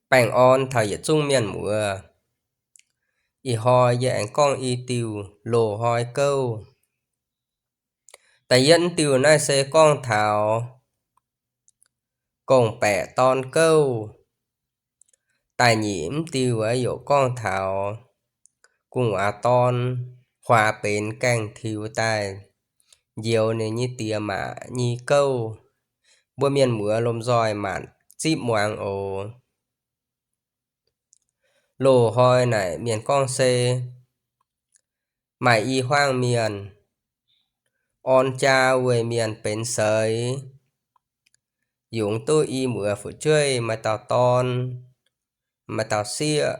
Baengh orn taux yietc zungv mienh muoz. Ih hnoi yie aengx gorngv i diuh loz-hnoi gouv. Da'yietv diuh naaiv se gorngv taux gong-baeqc dorn gouv. Da'nyeic mv diuh yaac gorngv taux gu'nguaaz dorn huaax benx gaengh tiux daaih njoux ninh nyei diex maac nyei gouv. Mbuo mienh muoz lomh nzoih maanc zipv muangx oc. Loz-hnoi naaic mienh gorngv se maaih i hmuangv mienh orn jaa weic mienh benx seix, yungz duqv i muoz fu'jueiv, maaih dauh dorn, maaih dauh sieqv.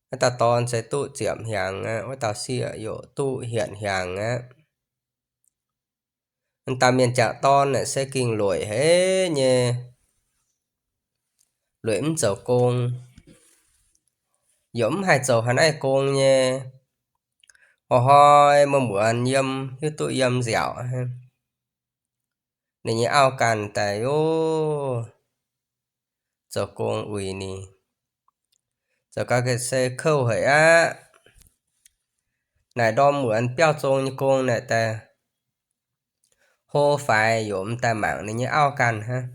Wuov dauh dorn se duqv ziepc hnyangx aqv, wuov dauh sieqv yaac duqv hietc hnyangx aqv. Dauh mienh jangc dorn naaic se gengh lueic haic nyei, lueic mv zoux gong, yaac mv haih zoux haaix naaiv gong nyei. Hnoi-hnoi muonz-muonz yiem hiuv duqv yiem nziaauc. Ninh nyei auv ganh daaih yaac zoux gong uix ninh. Zoux gau se kouv haic aqv. Naaic ndorm muonz biauv zong nyei gong naaic daaih hlo faix yaac mv daaih mangc ninh nyei auv ganh hnangv.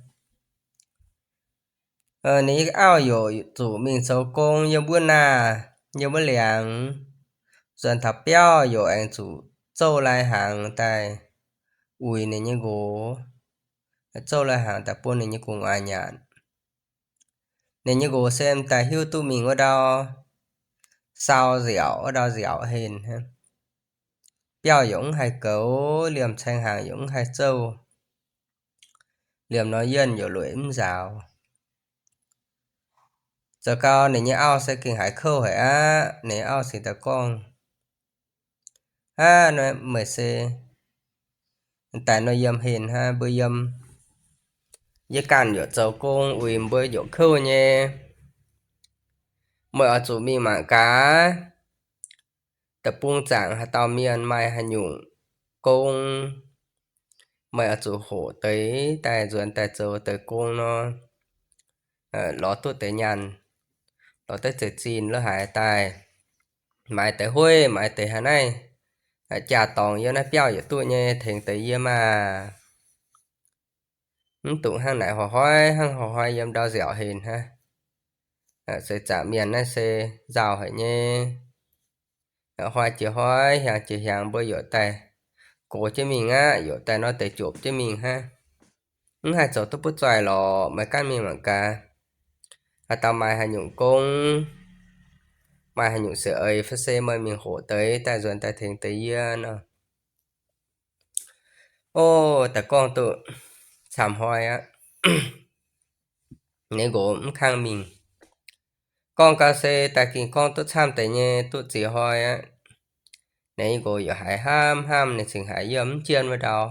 Ninh nyei auv yaac zuqc mingh zoux gong yiem wuov naah, yiem wuov liangx, nzuonx taux biauv yaac aengx zuqc zouv lai hnaangx daaih uix ninh nyei nqox, zouv lai hnaangx daaih bun ninh nyei gu'nguaaz nyanc. Ninh nyei nqox se mv daaih hiuv duqv mingh wuov ndau sau nziaauc, wuov ndau nziaauc hlen hnangv. Biauv yaac mv haih goux, liemh caeng hnaangx yaac mv haih zouv, liemh nor yienh yaac lueic mv nzaaux. Zoux gau ninh nyei auv se gengh haiz kouv haic aqv. Ninh nyei auv cingx daaih gorngv, Aav, meih se daaih nor yiem hlen hnangv, mbuo yiem, yie ganh yaac zoux gong uix mbuo yaac kouv nyei. Meih oix zuqc mingh mangc gaax deic-bung zaangc haaix dauh mienh maaih haaix nyungc gong, meih oix zuqc hoqc deix daaih nzuonx daaih zoux deix gong nor, lorz duqv deix nyaanh, lorz duqv deix zinh lo haaix daaih, maaiz deix hueiv, maaiz deix haaix naaiv, jaa-dorngx yiem naaiv biauv yietc duqv nyei tengx deix yie maah. Mv dungx hnangv naaic hoiv-hoiv, hnangv hoiv-hoiv yiem ndau nziaauc hlen hnangv. Se zaangc mienh naaiv se nzauh haic nyei. Hnoi jiex hnoi, hnyangx jiex hnyangx mbuo yaac daaih gox jienv mingh aqv, yaac daaih nor deix jopc jienv mingh hnangv. Mv haih zoux duqv butv zoih lorqc. Meih gaanv mingh mangc gaax, haaix dauh maaih haaix nyungc gong, maaih haaix nyungc seix eix fai se meih mingh hoqc deix daaih nzuonx daaih tengx deix yie nor. O, daaih gorngv duqv camv hnoi aqv. Ninh nqox mv kangv mingh. Gorngv gau se daaih gengh gorngv duqv camv deix nyei, duqv ziex hnoi aqv. Ninh nqox yaac haiz hnamv hnamv, ninh cingx haiz yiem mv jien wuov ndau.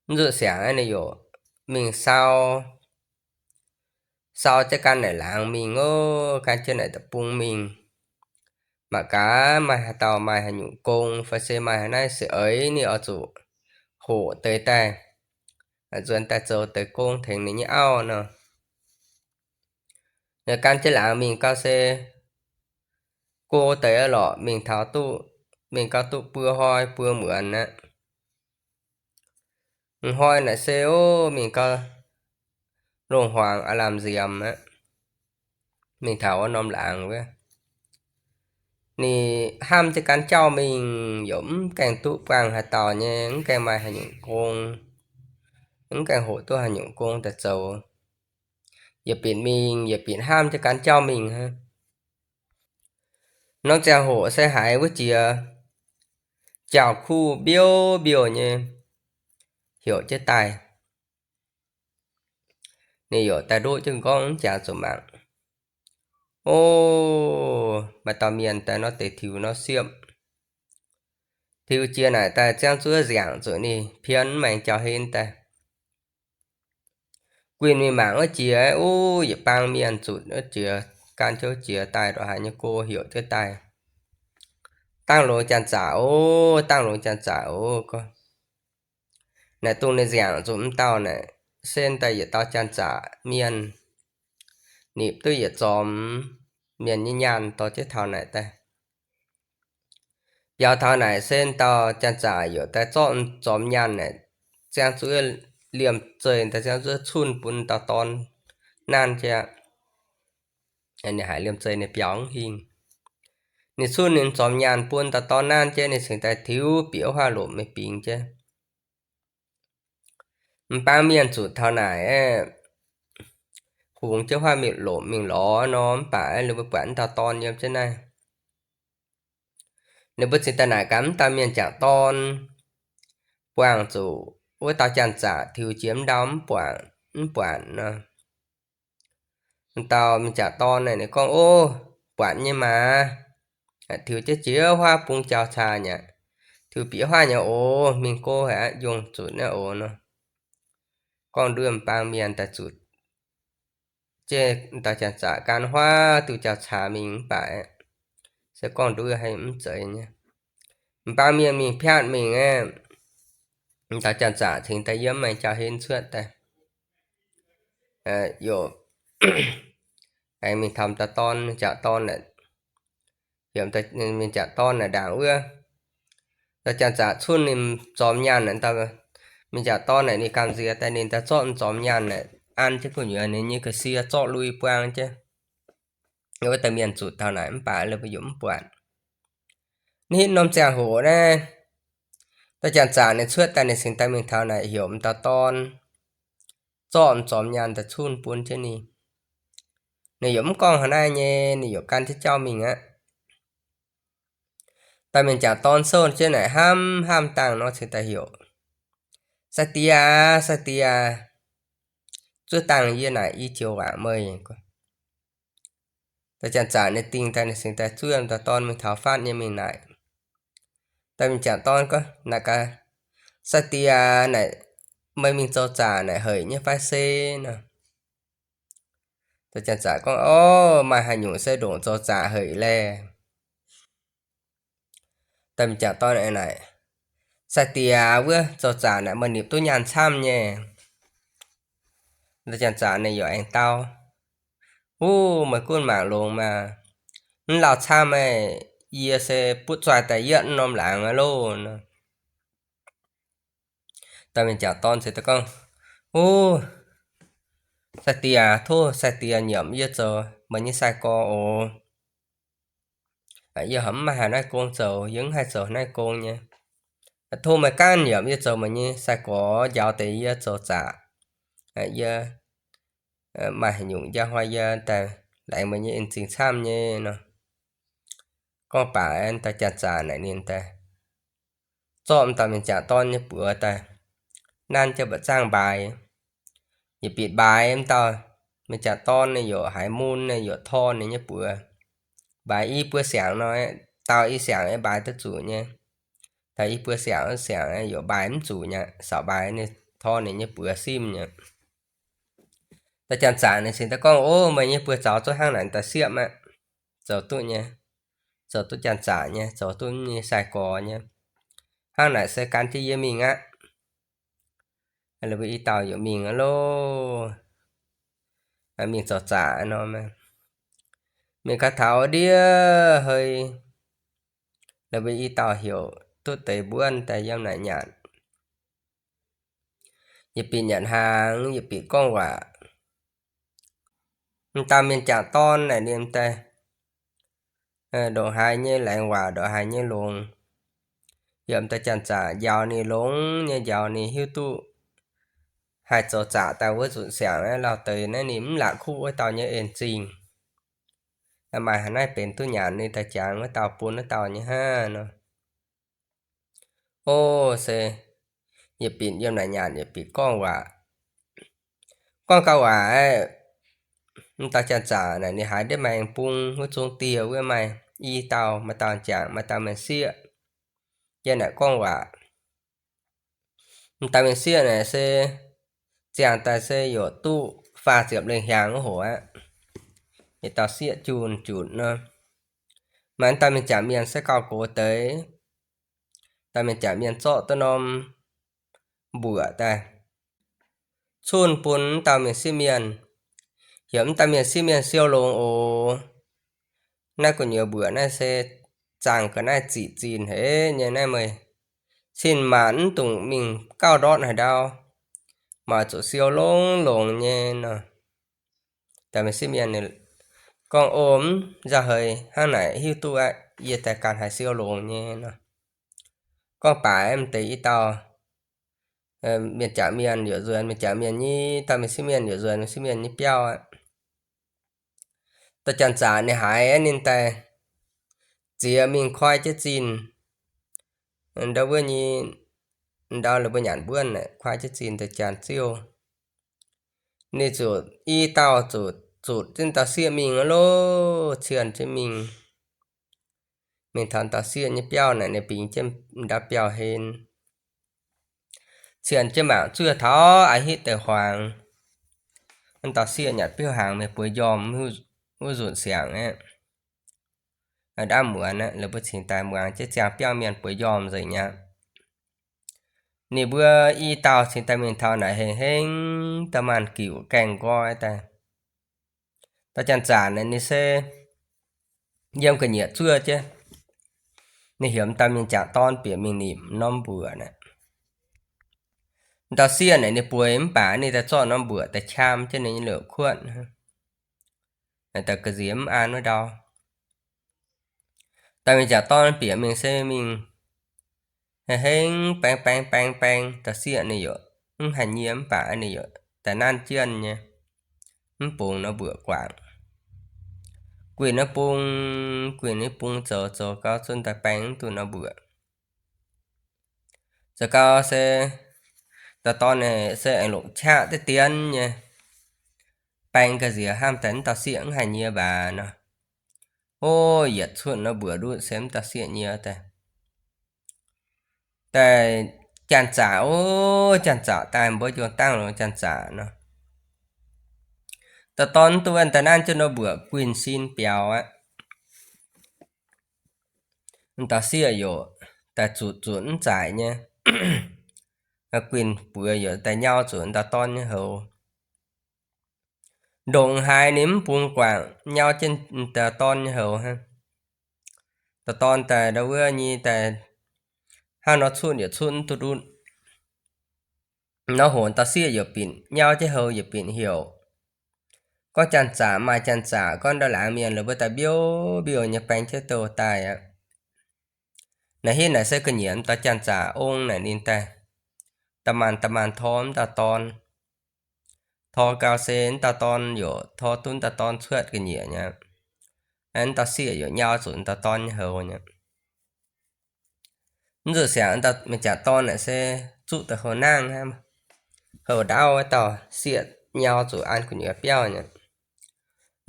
Mv zuqc siangx aqv, ninh yaac mingh sau, sau jienv gan naaic laangz mingh oc, gan jienv naaic deic-bung mingh. Mangc gaax maaih haaix dauh maaih haaix nyungc gong fai se maaih haaix naaiv seix eix ninh oix zuqc hoqc deix daaih, nzuonx daaih zoux deix gong tengx ninh nyei auv nor. Ninh gan jienv laangz mingh gau se go deix lorqc, mingh taux duqv, mingh gau duqv buo hnoi buo muonz aqv. Hnoi naaic se o, mingh gau longc hmuangx aav lamh nziemx aqv. Mingh taux wuov norm laangz wuov, ninh hnamv jienv gan jauv mingh yaac mv gaengh duqv buangh haaix dauh nyei, mv gaengh maaih haaix nyungc gong, mv gaengh hoqc duqv haaix nyungc gong daaih zoux. Yietc binc mingh yietc binc hnamv jienv gan jauv mingh hnangv. Norm ziangh hoc se haiz wuov jiex jauv-kuv mbiouv mbiouh nyei heuc jienv daaih. Ninh yaac daaih ndoqv jienv m'nqorngv mv jangx zuqc mangc. O, maaih dauh mienh daaih nor deix tiux nor siepv. Tiux jiex naaic daaih ziangv zuov nziangc zuqc ninh pien mv maengx jauv-hlen daaih. Guinh mingh mangc wuov jiex, o, yietc bang mienh zutc wuov jiex, gan jienv wuov jiex daaih ndongc haaix nyei go heuc jienv daaih. Dangh longx janx-zaqc o, dangh longx janx-zaqc o, gorngv, naaic dongh ninh nziangc zuqc m'dauh naaic, se daaih yietc dauh janx-zaqc mienh, nipc duqv yietc zormx mienh nyei nyaanh dorh jienv taux naaic daaih. Biaux taux naaic se dauh janx-zaqc yaac daaih zorqv zormx nyaanh naaic, ziangh zuqc liemh zeih daaih ziangh zuqc cunh bun dauh dorn nanv jienv. Ninh haiz liemh zeih ninh biaux mv hingh. Ninh cunh ninh zormx nyaanh bun dauh dorn nanv jienv, ninh cingx daaih tiux bieqc wuov huaav lomc mingh bingx jienv. Mv baac mienh zuqc taux naaic, hungx jienv huaav lomc mingh lorz nor, mv baac ninh mbuo buatc mv dauh dorn yiem jienv naaiv. Ninh mbuo cingx daaih naaic gaax mv dauh mienh jangc dorn, buangh zuqc wuov dauh janx-zaqc tiux jiex mv ndau mv buatc, mv buatc nor. Mv dauh mienh jangc dorn naaic ninh gorngv, Ov, buatc nyei maah! Tiux jienv jiex huaav bung jauv-caax nyei, tiux bieqc huaav nyei oc, mingh go haic aqv, yungh zuqc naaiv oc nor. Gorngv nduov mv baac mienh daaih zuqc jienv dauh janx-zaqc gan huaav duqv jauv-caax mingh mv baac se gorngv nduov haiz mv zeiz nyei. Mv baac mienh mingh piatv mingh aqv, dauh janx-zaqc cingx daaih yiem maengx jauv-hlen cuotv daaih, yaac aengx mingh taux dauh dorn, mienh jangc dorn naaic, heuc mienh jangc dorn naaic ndaangc wuov. Dauh janx-zaqc cunh ninh zormx nyaanh naaic, mienh jangc dorn naaic ninh gamh nziex daaih, ninh daaih zorqv mv zormx nyaanh naaic an jienv gu'nyuoz ninh nyei ga'sie zorqv lui buang jienv. Wuov dauh mienh zuqc taux naaic mv baac ninh mbuo yaac mv buatc. Ninh hitv norm ziangh hoc naaiv, dauh janx-zaqc ninh cuotv daaih, ninh cingx daaih mingh taux naaic heuc m'dauh dorn zorqv m'zormx nyaanh daaih cunh bun jienv ninh. Ninh yaac mv gorngv haaix naaiv nyei, ninh yaac gan jienv jauv mingh aqv. Dauh mienh jangc dorn souv jienv naaic hnamv hnamv dangh nor cingx daaih heuc, Sai-diex aac, sai-diex aac, zuov dangh yie naaic i joux waac meih. Dauh janx-zaqc ninh dingh daaih, ninh cingx daaih zuov m'dauh dorn mingh taux fatv nyei mingh naaic. Dauh mienh jangc dorn gorngv naaic gaax, Sai-diex aac, naaic meih mingh zoux zaqc naaic haic nyei fai se nor? Dauh janx-zaqc gorngv, Ov, maaih haaix nyungc se ndongc zoux zaqc haic laeh? Dauh mienh jangc dorn naaic, Sai-diex aac, wuov zoux zaqc naaic meih nipc duqv nyaanh camv nyei. Dauh janx-zaqc ninh yaac aengx dau, Uv, meih gunv mangc longx maah! Mv lauh camv aeqv, yie se butv zoih daaih yietv norm laangz aqv loh nor. Dauh mienh jangc dorn cingx daaih gorngv, Uv, sai-diex aac, tov sai-diex nyiemc yie zoux meih nyei sai-gorx oc. Yie horpc mv maaih haaix naaiv gong zoux, yie mv haih zoux naaiv gong nyei. Tov meih gaanv nyiemc yie zoux meih nyei sai-gorx, njaaux deix yie zoux zaqc. Yie maaih haaix nyungc njang hnoi yie daaih laengz meih nyei en-zingh camv nyei nor. Gorngv baac dauh janx-zaqc naaic ninh daaih zorqv m'dauh mienh jangc dorn nyei buoz daaih nanv jienv mba'zangv mbaaix. Yietc bieqc mbaaix m'dauh mienh jangc dorn ninh yaac haiz mun, ninh yaac tor ninh nyei buoz. Mbaaix i buo siangx nor, dau i siangx mbaaix duqv zuqc nyei. Dau i buo siangx, siangx yaac mbaaix mv zuqc nyei, saauc mbaaix ninh tor ninh nyei buoz simv nyei. Dauh janx-zaqc ninh cingx daaih gorngv, Ov, meih nyei buoz-zaux zuqc hnangv naaic daaih siepv aqv. Zoux duqv nyei, zoux duqv janx-zaqc nyei, zoux duqv nyei sai-gorx nyei. Hnangv naaic se gan jienv yie mingh aqv. Ninh mbuo i dauh yaac mingh aqv loh. Mingh zoux zaqc nor, mingh gau taux ndiev hei, ninh mbuo i dauh heuc duqv deix mbuonv daaih yiem naaic nyanc. Yietc bieqc nyanc hnaangx, yietc bieqc gorngv waac. M'dauh mienh jangc dorn naaic ninh daaih ndongc haaix nyei laengz waac, ndongc haaix nyei longx. Yiem m'dauh janx-zaqc njaaux ninh longx nyei, njaaux ninh hiuv duqv haih zoux zaqc daaih wuov nzunc siangx naaiv lauh deix naaiv ninh mv laatc kuv wuov dauh nyei en-zingh. Maaih haaix naaiv benx duqv nyanc ninh daaih jangx wuov dauh bun wuov dauh nyei hnangv nor. Ov, se yietc bieqc yiem naaic nyanc yietc bieqc gorngv waac. Gorngv gau waac aqv, m'dauh janx-zaqc naaic ninh haiz ndiev maengx bung wuov zong dieh wuov maaih i dauh, maaih dauh jangc, maaih dauh mienh sieqv yiem naaic gorngv waac. M'dauh mienh sieqv naaic se ziangh daaih se yaac duqv faah ziepc lengh hnyangx wuov hoc aqv. Yietc dauh sieqv junh junc nor. Maaih m'dauh mienh jangc mienh se gauh gox deix. Dauh mienh jangc mienh zorqv duqv norm mbuoqc daaih, cunh bun m'dauh mienh sieqv mienh, heuc m'dauh mienh sieqv mienh siou longx oc. Naaiv gu'nyuoz mbuoqc naaiv se zaangh ga'naaiv ziqc zinh haic nyei naaiv meih, cin-maanc mv dungx mingh gauh ndortv haaix ndau, maiv zuqc siou longx longx nyei nor. M'dauh mienh sieqv mienh gorngv, Ov, mv nzauh heix hnangv naaic hiuv duqv aqv, yie daaih ganh haiz siou longx nyei nor. Gorngv baac m'deix i dauh mienh jaax mienh yaac nzuonx, mienh jaax mienh nyei, dauh mienh sieqv mienh yaac nzuonx mienh sieqv mienh nyei biauv aqv. Dauh janx-zaqc ninh haiz ninh daaih ziex mingh koi jienv zinh, ndau wuov nyei, ndau la'buo nyanc mbuonv naaic, koi jienv zinh daaih janx-ziouv. Ninh zuqc i dauh zuqc zutc jienv dauh sieqv mingh loh, cienh jienv mingh. Mingh taux dauh sieqv nyei biauv naaic, ninh bingx jienv ndau biauv-hlen, cienh jienv mangc zuov taux a'hneiv hitv deix huaangx. Wuov dauh sieqv nyanc biauv-hnaangx mingh bueix njormh wuov nzunc siangx aqv. Ndaamv muonz aqv, la'buo cingx daaih muangx jienv ziangh biauv mienh bueix njormh nzengc aqv. Ninh mbuo i dauh cingx daaih mingh taux naaic hengx hengx da'maanh giuc gaengh nqoi daaih. Dauh janx-zaqc naaic ninh se yiem ga'nyiec zuov jienv, ninh heuc m'dauh mienh jangc dorn bieqc mingh nimc norm mbuoqc naaic. M'dauh sieqv naaic ninh bueix mv baac ninh daaih zorqv norm mbuoqc daaih qam jienv ninh nyei liouc kuotv, daaih ga'nziex mv an wuov ndau. Dauh mienh jangc dorn bieqc mingh se mingh hengx hengx baeng baeng baeng baeng, dauh sieqv ninh yaac mv haiz nyie mv baac ninh yaac daaih nanv jienv nyei, mv bungx norm mbuoqc guangc. Guinh naaiv bung, guinh naaiv bung zoux zoux gau zunv daaih baeng mv duqv norm mbuoqc. Zoux gau se dauh dorn naaic se aengx longc qaqv deix dienv nyei, baeng ga'nziex hnamv daaih mv dauh sieqv mv haiz nyie mbaac nor. O, yietc cuotv norm mbuoqc ndutv se mv dauh sieqv nyie daaih. Daaih janx-zaqc, o, janx-zaqc daaih mbuo jong dangh longx janx-zaqc nor. Dauh dorn duqv wuov daaih nanv jienv norm mbuoqc guinh sin biaux aqv. Dauh sieqv yaac daaih zutc zutc mv zaic nyei, guinh buoz yaac daaih nyau zuqc dauh dorn nyei houx. Ndongc haaix ninh mv bungx guangc, nyau jienv dauh dorn nyei houx hnangv. Dauh dorn daaih ndau wuov nyei daaih hnangv nor cuotv yaac cuotv mv duqv ndutv. Nor hoc dauh sieqv yaac binc nyau jienv houx yaac binc heuc. Gorngv janx-zaqc maaih janx-zaqc, gorngv ndau laangz mienh la'buo daaih mbiouh mbiouh nyei baeng jienv douh daaih aqv. Naaiv hitv naaic se ga'nyiec m'dauh janx-zaqc ong naaic ninh daaih da'maanh da'maanh tor m'dauh dorn. Tor gau se m'dauh dorn yaac tor duqv m'dauh dorn cuotv ga'nyiec nyei. M'dauh sieqv yaac nyau zuqc m'dauh dorn nyei houx nyei. Mv zuqc siangx m'dauh mienh jangc dorn naaic se zuqv daaih houx nangh hnangv, houx ndaauv wuov dauh sieqv nyau zuqc an gu'nyuoz biauv nyei.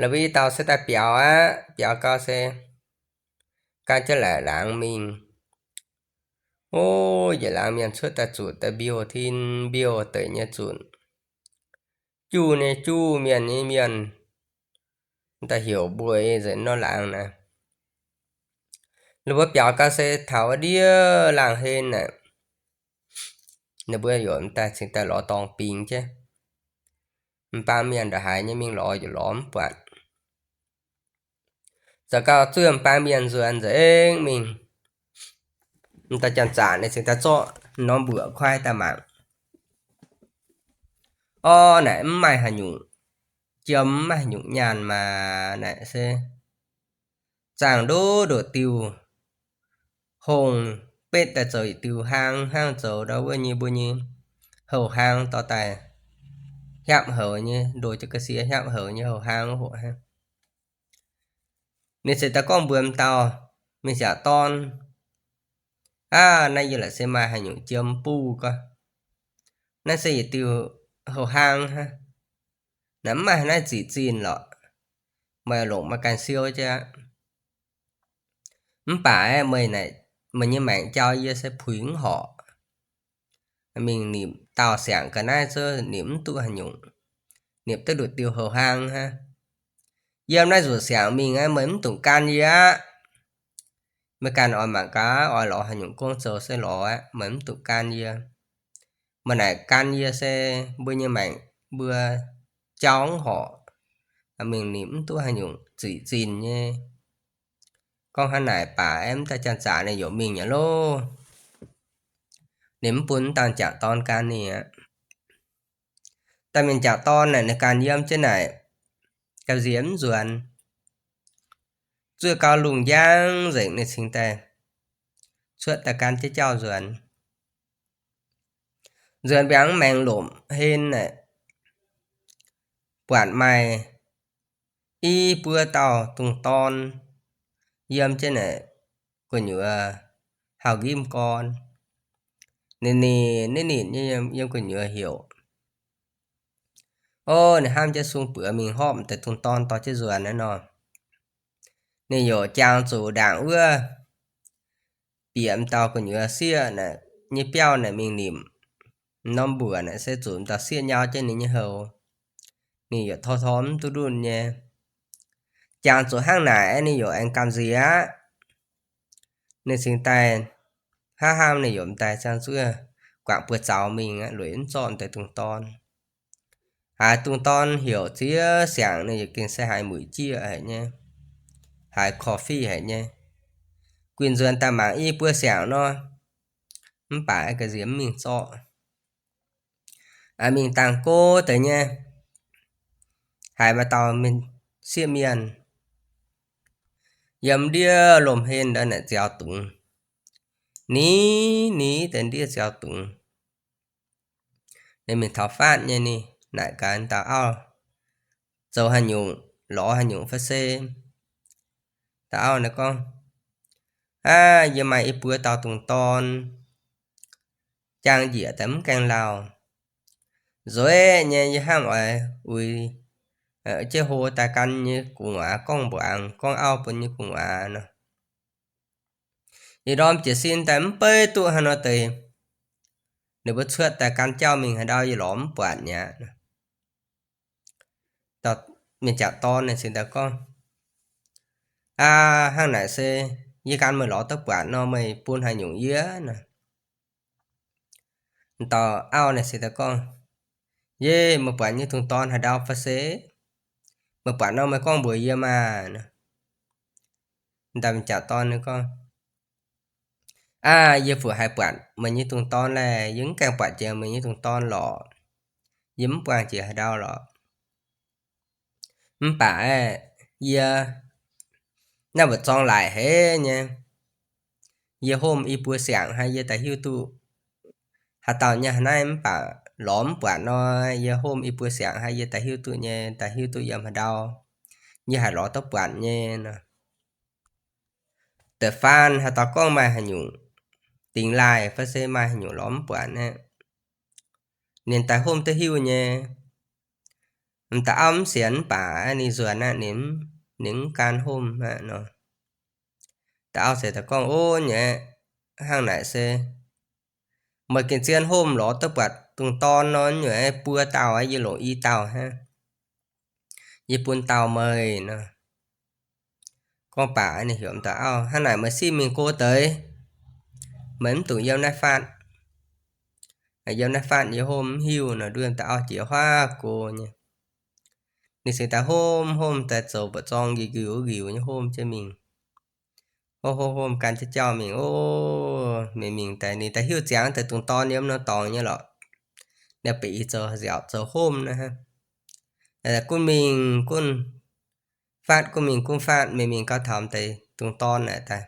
La'buo i dauh se daaih biaux aqv. Biaux gau se gan jienv laaic laangz mingh. O, yietc laangz mienh cuotv daaih zutc daaih mbiouh tin mbiouh deic nyei zutc. Juv nyei juv, mienh nyei mienh, daaih heuc mbuo nzengc nor laangz naaic. Ninh mbuo biaux gau se taux wuov ndiev laangh hlen naaic, ninh mbuo yaac daaih cingx daaih lorz dorngx bingx jienv. M'baan mienh ndongc haaix nyei mingh lorz yaac lorz mv buatc. Zoux gau zuov m'baan mienh nzuonx nzengc mingh, m'daaih janx-zaqc ninh cingx daaih zorqv norm mbuoqc kuaaiv daaih mangc. Orv, naaic mv maaih haaix nyungc jiem, mv maaih haaix nyungc nyaanh maah. Naaic se zaangh ndoqv ndoqc diuh hongh betv daaih zoux yietc diuh hlang hnangv, zoux ndau wuov nyei mbuo nyei houx hlang dorh daaih hiapv houx nyei, ndoh jienv ga'sie hiapv houx nyei houx hlang wuov hoc hnangv. Ninh cingx daaih gorngv mbuox m'dauh mienh jangc dorn, Aav, naaiv yie laaic se maaih haaix nyungc jiem buv gau. Naaiv se yietc diuh houx hlang hnangv. Naaiv mv maaih naaiv ziqc zinh lorqc. Meih longc meih ganh siou jienv aqv. Mv baac aeqv, meih naaic, meih nyei maengc jauv yie se puix mv horc. Mingh nimc dauh siangx ga'naaiv zouv nimc mv duqv haaix nyungc. Nimc duqv nduqc diuh houx hlang hnangv. Yiem naaiv nzuqc siangx mingh aeqv, meih mv dungx gan yie aqv. Meih ganh oix mangc gaax, oix lorz haaix nyungc gong zoux se lorz aqv, meih mv dungx gan yie. Mbuo naaic gan yie se mbuo nyei maengc mbuo jauv mv horc, mingh nimc mv duqv haaix nyungc ziqc zinh nyei. Gorngv hnangv naaic baac aeqv, mv daaih janx-zaqc ninh yaac mingh nyei loh. Ninh mv bun mv dauh m'jangc dorn gan ninh aqv. Daaih mienh m'jangc dorn naaic ninh ganh yiem jienv naaic ga'nziex mv nzuonx. Zuov gau lungh njang nzengc ninh cingx daaih cuotv daaih gan jienv jauv nzuonx. Nzuonx mbiaangx maengx lomc hlen naaic, buatc maaih i buo dauh dungz dorn yiem jienv naaic gu'nyuoz hauh nqimv gorn. Ninh ninh ninh ninh nyei yiem gu'nyuoz heuc. O, ninh hnamv jienv sung buoz mingh horpc deix dungz dorn dorh jienv nzuonx naaiv nor. Ninh yaac jangx zuqc ndaangc wuov bieqc m'dauh gu'nyuoz sieqv naaic nyei biauv naaic mingh nimc norm mbuoqc naaic se zuqc m'dauh sieqv nyau jienv ninh nyei houx. Ninh yaac tor tor mv duqv ndunh nyei. Jangx zuqc hnangv naaic ninh yaac aengx gamh nziex aqv. Ninh cingx daaih hnangv hnamv ninh yaac m'daaih ziangh zuov guangc buoz zaux mingh aqv, lueic mv zorqv m'daaih dungz dorn. Haiz dungz dorn heuc ziex siangx ninh yaac gengh se haiz mueic jieqv haic nyei, haiz korv-fiqv haic nyei. Guinh nzuonx daaih mangc i buo siangx nor, mv baac ga'nziex mv mingh zorqv. Mingh dangh go deix nyei, haiz maaih dauh sieqv mienh yiem ndiev lomh hlen ndau naaic ziaux dungz. Ni, ni deix ndiev ziaux dungz. Ninh mingh taux faatv nyei, ninh naaic gaax dauh auv zoux haaix nyungc, lorz haaix nyungc fai se. Dauh auv naaiv gorngv, Aav, yie maaih i buo dauh dungz dorn, jaang njiec daaih mv gaengh lauh. Nzueic nyei yie hnamv oix uix jienv hlo daaih gan nyei gu'nguaaz gorngv mbuox aengx gorngv auv bun nyei gu'nguaaz nor. Ih ndorm jiez sin daaih mv beiv duqv haaix nor deix, ninh mbuo cuotv daaih gan jauv mingh haaix ndau yie lorz mv buatc mi'aqv. Mienh jangc dorn ninh cingx daaih gorngv, Aav, hnangv naaic se yie gan meih lorz duqv buatc nor meih bun haaix nyungc yie nor. Dauh auv ninh cingx daaih gorngv, Yie, meih buatc nyei dungz dorn haaix ndau fai se? Meih buatc nor meih gorngv mbuox yie maah. Dauh mienh jangc dorn ninh gorngv, Aav, yie fuqv haiz buatc meih nyei dungz dorn laeh, yie mv gaengh buatc jiex meih nyei dungz dorn lorqc. Yie mv buangh jiex haaix ndau lorqc. Mv baac aeqv, yie naaiv mbu'zorng laaic haic nyei. Yie homh i buo siangx haiz yie daaih hiuv duqv haaix dauh nyei haaix naaiv, mv baac lorz mv buatc nor, yie homh i buo siangx haiz yie daaih hiuv duqv nyei, daaih hiuv duqv yiem haaix ndau, yie haih lorz duqv buatc nyei nor. Da'faanh haaix dauh gorngv maaih haaix nyungc dingx laaih fai se maaih haaix nyungc lorz mv buatc naaiv, ninh daaih homh duqv hiuv nyei. M'daaih auv mv sienx mv baac ninh nzuonx aqv, ninh mv gan homh aqv nor. Dauh auv se daaih gorngv, O nyei, hnangv naaic se meih gengh zien homh lorz duqv buatc dungz dorn nor, nyei buo dauh aqv, yie longc i dauh hnangv. Yie bun dauh meih nor. Gorngv baac ninh heuc m'daaih auv, Hnangv naaic meih sieqv mingh go deix, meih mv dungx yiem naaiv faatv. Yiem naaiv faatv yie homh mv hiuv nor. Nduov m'daaih auv jiex huaav go nyei. Ninh cingx daaih homh homh daaih zoux mbu'zorng njiec njiec njiec nyei homh jienv mingh. Homh homh homh gan jienv jauv mingh, o, mingh mingh daaih ninh daaih hiuv ziangx deix dungz dorn yiem norm dorngx nyei lorqc. Ninh bieqc i zoux nziaauc zoux homh naaiv hnangv. Gunv mingh gunv faatv, gunv mingh gunv faatv, mingh mingh gau taux m'daaih dungz dorn naaic daaih.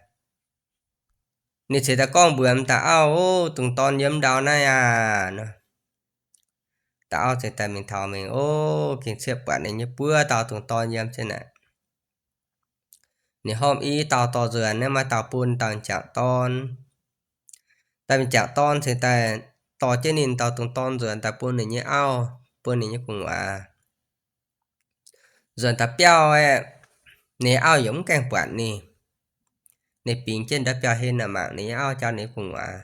Ninh cingx daaih gorngv mbuox m'daaih auv, O, dungz dorn yiem ndau naaiv aac nor. Dauh auv cingx daaih mingh taux mingh, o, gengh ciepv buatc ninh nyei buo dauh dungz dorn yiem jienv naaic. Ninh horpc i dauh dorh nzuonx, naaiv maaih dauh bun dauh m'jangc dorn. Dauh m'jangc dorn cingx daaih dorh jienv ninh dauh dungz dorn nzuonx daaih bun ninh nyei auv, bun ninh nyei gu'nguaaz. Nzuonx daaih biauv aeqv, ninh nyei auv yaac mv gaengh buatc ninh. Ninh bingx jienv ndau biauv-hlen naaic mangc ninh nyei auv jauv ninh nyei gu'nguaaz.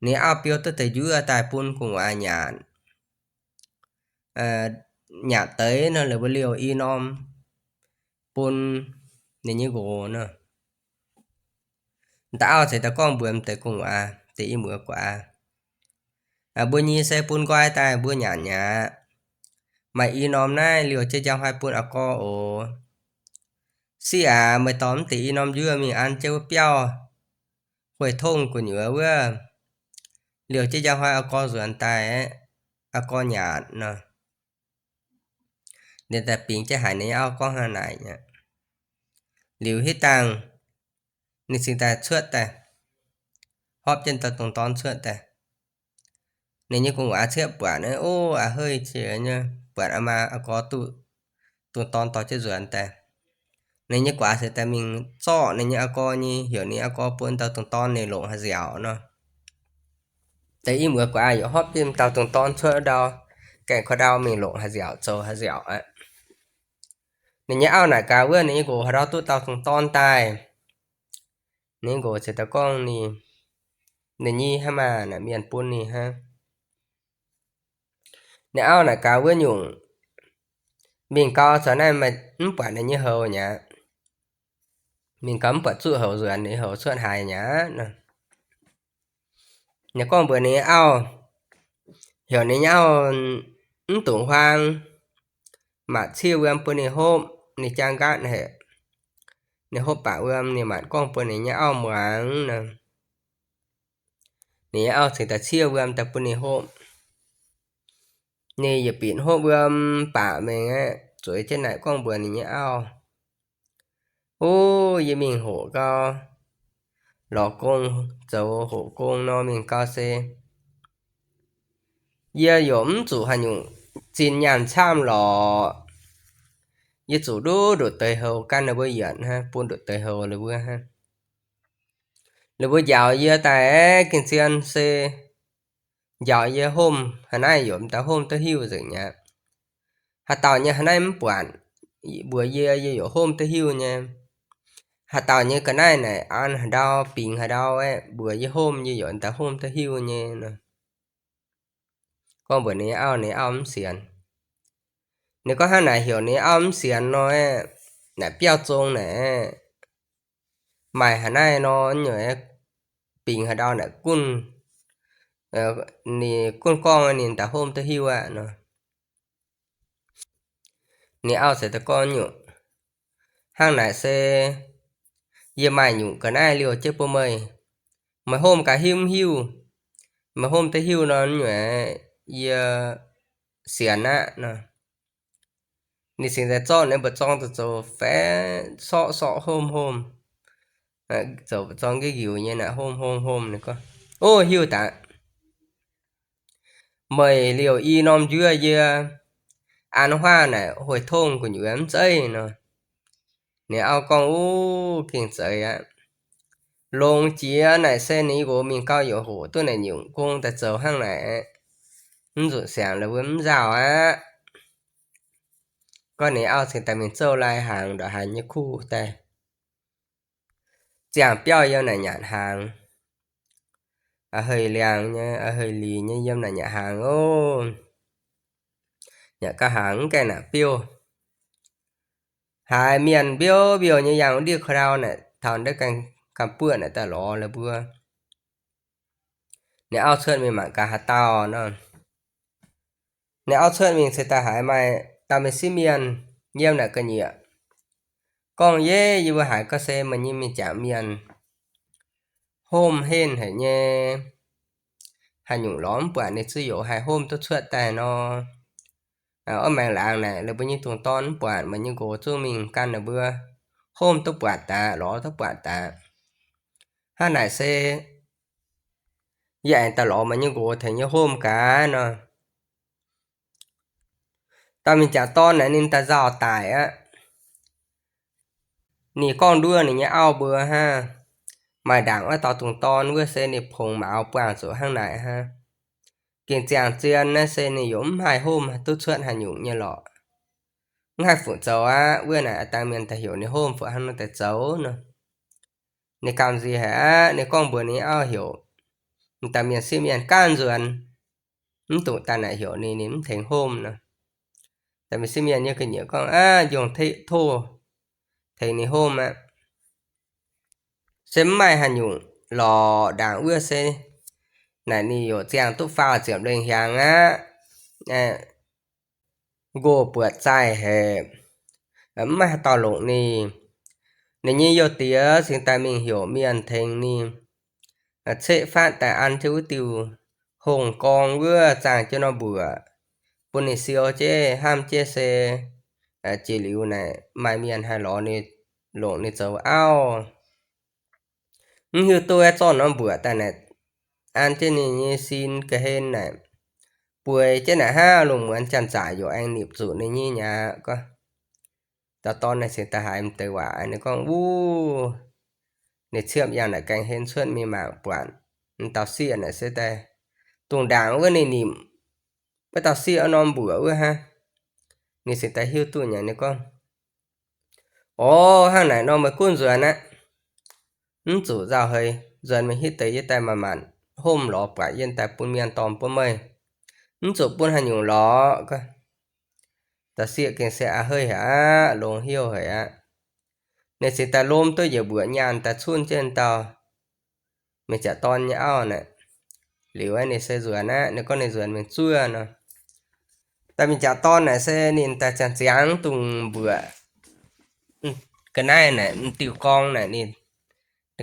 Ninh nyei auv biou duqv deix njuov daaih bun gu'nguaaz nyanc. Nyanc deix nor, lez mbuo liouh i norm bun ninh nyei nqox nor. Dauh auv cingx daaih gorngv mbuox deix gu'nguaaz, deix i muoz gu'nguaaz, Mbuo nyei se bun nqoi daaih mbuo nyanc mi'aqv. Maaih i norm naaiv liouh jienv njang hnoi bun a'gorx oc. Siqv aac, meih dorh mv deix i norm njuov mingh an jienv wuov biauv, huih tongv gu'nyuoz wuov, liouh jienv njang hnoi a'gorx nzuonx daaih, a'gorx nyanc nor. Ninh daaih bingx jienv haic ninh nyei auv gorngv hnangv naaic aqv. Liuz hitv dangh ninh cingx daaih cuotv daaih, hopv jienv dauh dungz dorn cuotv daaih. Ninh nyei gu'nguaaz cieqv buatc, o, a'heiv jiex nyei, buatc a'maa a'gorx duqv dungz dorn dorh jienv nzuonx daaih. Ninh nyei guaax se daaih mingh zorqv ninh nyei a'gorx nyei, heuc ninh a'gorx bun dauh dungz dorn ninh longc haaix nziaauc nor. Deix i muoz guaax yaac hopv jienv dauh dungz dorn cuotv ndau, gaengh kaux ndau mingh longc haaix nziaauc zoux haaix nziaauc aqv. Ninh nyei auv naaic gaax wuov ninh nyei nqox haaix ndau duqv dauh dungz dorn daaih. Ninh nyei nqox ziouc daaih gorngv ninh, ninh nyei hnangv maah, naaic mienh bun ninh hnangv. Ninh auv naaic gaax wuov nyungc, mingh gau caux naaiv maaih mv buatc ninh nyei houx mi'aqv. Mingh gau mv buatc zuqc houx nzuonx, ninh houx cuotv haaix mi'aqv nor. Ninh gorngv mbuox ninh nyei auv, heuc ninh nyei auv mv dungx huaang, maanc ciev wuom bun ninh hopv, ninh jaang nqaatv haic. Ninh hopv baac wuom, ninh maanc gorngv bun ninh nyei auv muangx nor. Ninh nyei auv cingx daaih ciev wuom daaih bun ninh hopv. Ninh yietc binc hopv wuom baac mingh aeqv, zueiz jienv naaic gorngv mbuox ninh nyei auv, o, yie mingh hoqc gau, lorz gong, zoux hoqc gong nor mingh gau se, yie yaac mv zuqc haaix nyungc zinh nyaanh camv lorqc. Yie zuqc nduqc nduqc deix houx gan ninh mbuo yienc hnangv, bun nduqc deix houx ninh mbuo hnangv. Ninh mbuo njaaux yie daaih aeqv, gengh zien se njaaux yie homv haaix naaiv yaac m'daaih homv duqv hiuv nzengc mi'aqv. Haaix dauh nyei haaix naaiv mv buatc mbuox yie, yie yaac homv duqv hiuv nyei. Haaix dauh nyei ga'naaiv naaic an haaix ndau, bingx haaix ndau aeqv, mbuox yie homv, yie yaac m'daaih homv duqv hiuv nyei nor. Gorngv mbuox ninh nyei auv, ninh auv mv sienx. Ninh gorngv hnangv naaic heuc ninh auv mv sienx nor aeqv, naaic biauv zong naaic, maaih haaix naaiv nor nyei, bingx haaix ndau naaic gunv, ninh gunv gorngv ninh m'daaih homv duqv hiuv aqv nor. Ninh auv ziouc daaih gorngv nyungc, hnangv naaic se yie maaih nyungc ga'naaiv liouh jienv bun meih. Meih homv gaax hiuv mv hiuv? Meih homv duqv hiuv nor nyei, yie sienx aqv nor. Ninh cingx daaih zorqv ninh mbu'zorng zoux faix, sorqv sorqv homv homv, zoux mbu'zorng nqemh nqiux nyei naaic homv homv homv. Ninh gorngv, o, hiuv daaih. Meih liouh i norm njuov yie an huaav naaic huih tongv gu'nyuoz mv zeiz nor. Ninh auv gorngv, o, gengh zeiz aqv. Longx jiex naaic se ninh nqox mingh gau yaac hoqc duqv naaic nyungc gong daaih zoux hnangv naaic, mv zuqc siangx la'buo mv nzauh aqv. Gorngv ninh auv cingx daaih mingh zouv lai hnaangx ndongc haaix nyei kuv daaih. Ziangh biauv yiem naaic nyanc hnaangx. A'heic liangx nyei, a'heic lic nyei yiem naaic nyanc hnaangx oc. Nyanc gau hnaangx mv gaengh naaic biouv. Haiz mienh mbiouv mbiouh nyei yangh ndiev ka'ndau naaic, taux ndiev gaengh buoqv naaic daaih lorz la'buo. Ninh auv cuotv mingh mangc gaax haaix dauh nor. Ninh auv cuotv mingh cingx daaih haiz maaih dauh mienh sieqv mienh yiem naaic ga'nyiec. Gorngv, yie, yie mbuo haiz gau se meih nyei mingh jangc mienh homv henv haic nyei, haaix nyungc lorz mv buatc ninh zuqv youz haih homv duqv cuotv daaih nor. Orv maengx laangz naaic, ninh mbuo nyei dungz dorn mv buatc, meih nyei nqox zungv mingh gan ninh mbuo homv duqv buatc daaih, lorz duqv buatc daaih. Hnangv naaic se yie aengx daaih lorz meih nyei nqox tengx yie homv gaax nor. Dauh mienh jangc dorn naaic ninh daaih nzauh daic aqv. Ninh gorngv nduov ninh nyei auv mbuo hnangv. Maaih ndaangc wuov dauh dungz dorn wuov se ninh pongx mauz buangh zuqc hnangv naaic hnangv. Gengh ziangh zien naaiv se ninh yaac mv haih homv duqv cuotv haaix nyungc nyei lorqc. Mv haih fungc zoux aqv. Wuov naaic dangh mienh daaih heuc ninh homv fungc hnangv nor daaih zoux nor. Ninh gamh nziex haic aqv. Ninh gorngv mbuox ninh auv heuc dangh mienh sieqv mienh gaanv nzuonx, mv dungx daaih naaic heuc ninh, ninh mv tengx homv nor. Dangh mienh sieqv mienh nyei ga'nyiec gorngv, aav, njongh toh tengx ninh homv aqv. Se mv maaih haaix nyungc lorqc. Ndaangc wuov se naaic ninh yaac ziangh duqv faah ziepc lengh hnyangx aqv. Nqox buatc zaih haic, mv maaih haaix dauh longc ninh. Ninh nyei youh diex cingx daaih mingh heuc mienh tengx ninh ceqv fatv daaih an jienv wuov diuh hongh gorngv wuov zaangh jienv norm mbuoqc bun ninh siou jienv hnamv jienv se jiex liuz naaic maaih mienh haih lorz ninh, longc ninh zoux auv. Mv hiuv duqv aeqv, zorqv norm mbuoqc daaih naaic an jienv ninh nyei sin ga'hlen naaic, bueix jienv naaic hnangv lungh muonz, janx-zaqc yaac aengx nipc zuqc ninh nyei nyei aqv. Gorngv dauh dorn naaic cingx daaih haiz m'deix waac, ninh gorngv, Wuov, ninh ciepv yangh naaic gaengh henv cuotv mingh mangc buatc m'dauh sieqv naaic se daaih dungh ndaangc wuov ninh nimc wuov dauh sieqv norm mbuoqc wuov hnangv. Ninh cingx daaih hiuv duqv nyei, ninh gorngv, O, hnangv naaic nor meih gunv nzuonx aqv. Mv zuqc nzauh heix, nzuonx meih hitv deix yie daaih manc-manc hopv lorz buatc yie daaih bun mienh dorh bun meih. Mv zuqc bun haaix nyungc lorz. Dauh sieqv gengh se a'heiv haic aqv, longx heuc haic aqv. Ninh cingx daaih lomv duqv yietc mbuoqc nyaanh daaih cunh jienv dauh mingh jaax dorn nyei auv naaic. Liuz aeqv, ninh se nzuonx aqv. Ninh gorngv ninh nzuonx mingh zuov nor, dauh mingh jaax dorn naaic se ninh daaih ziangh ziangx dungh mbuoqc ga'naaiv naaic, m'diuh gorngv naaic ninh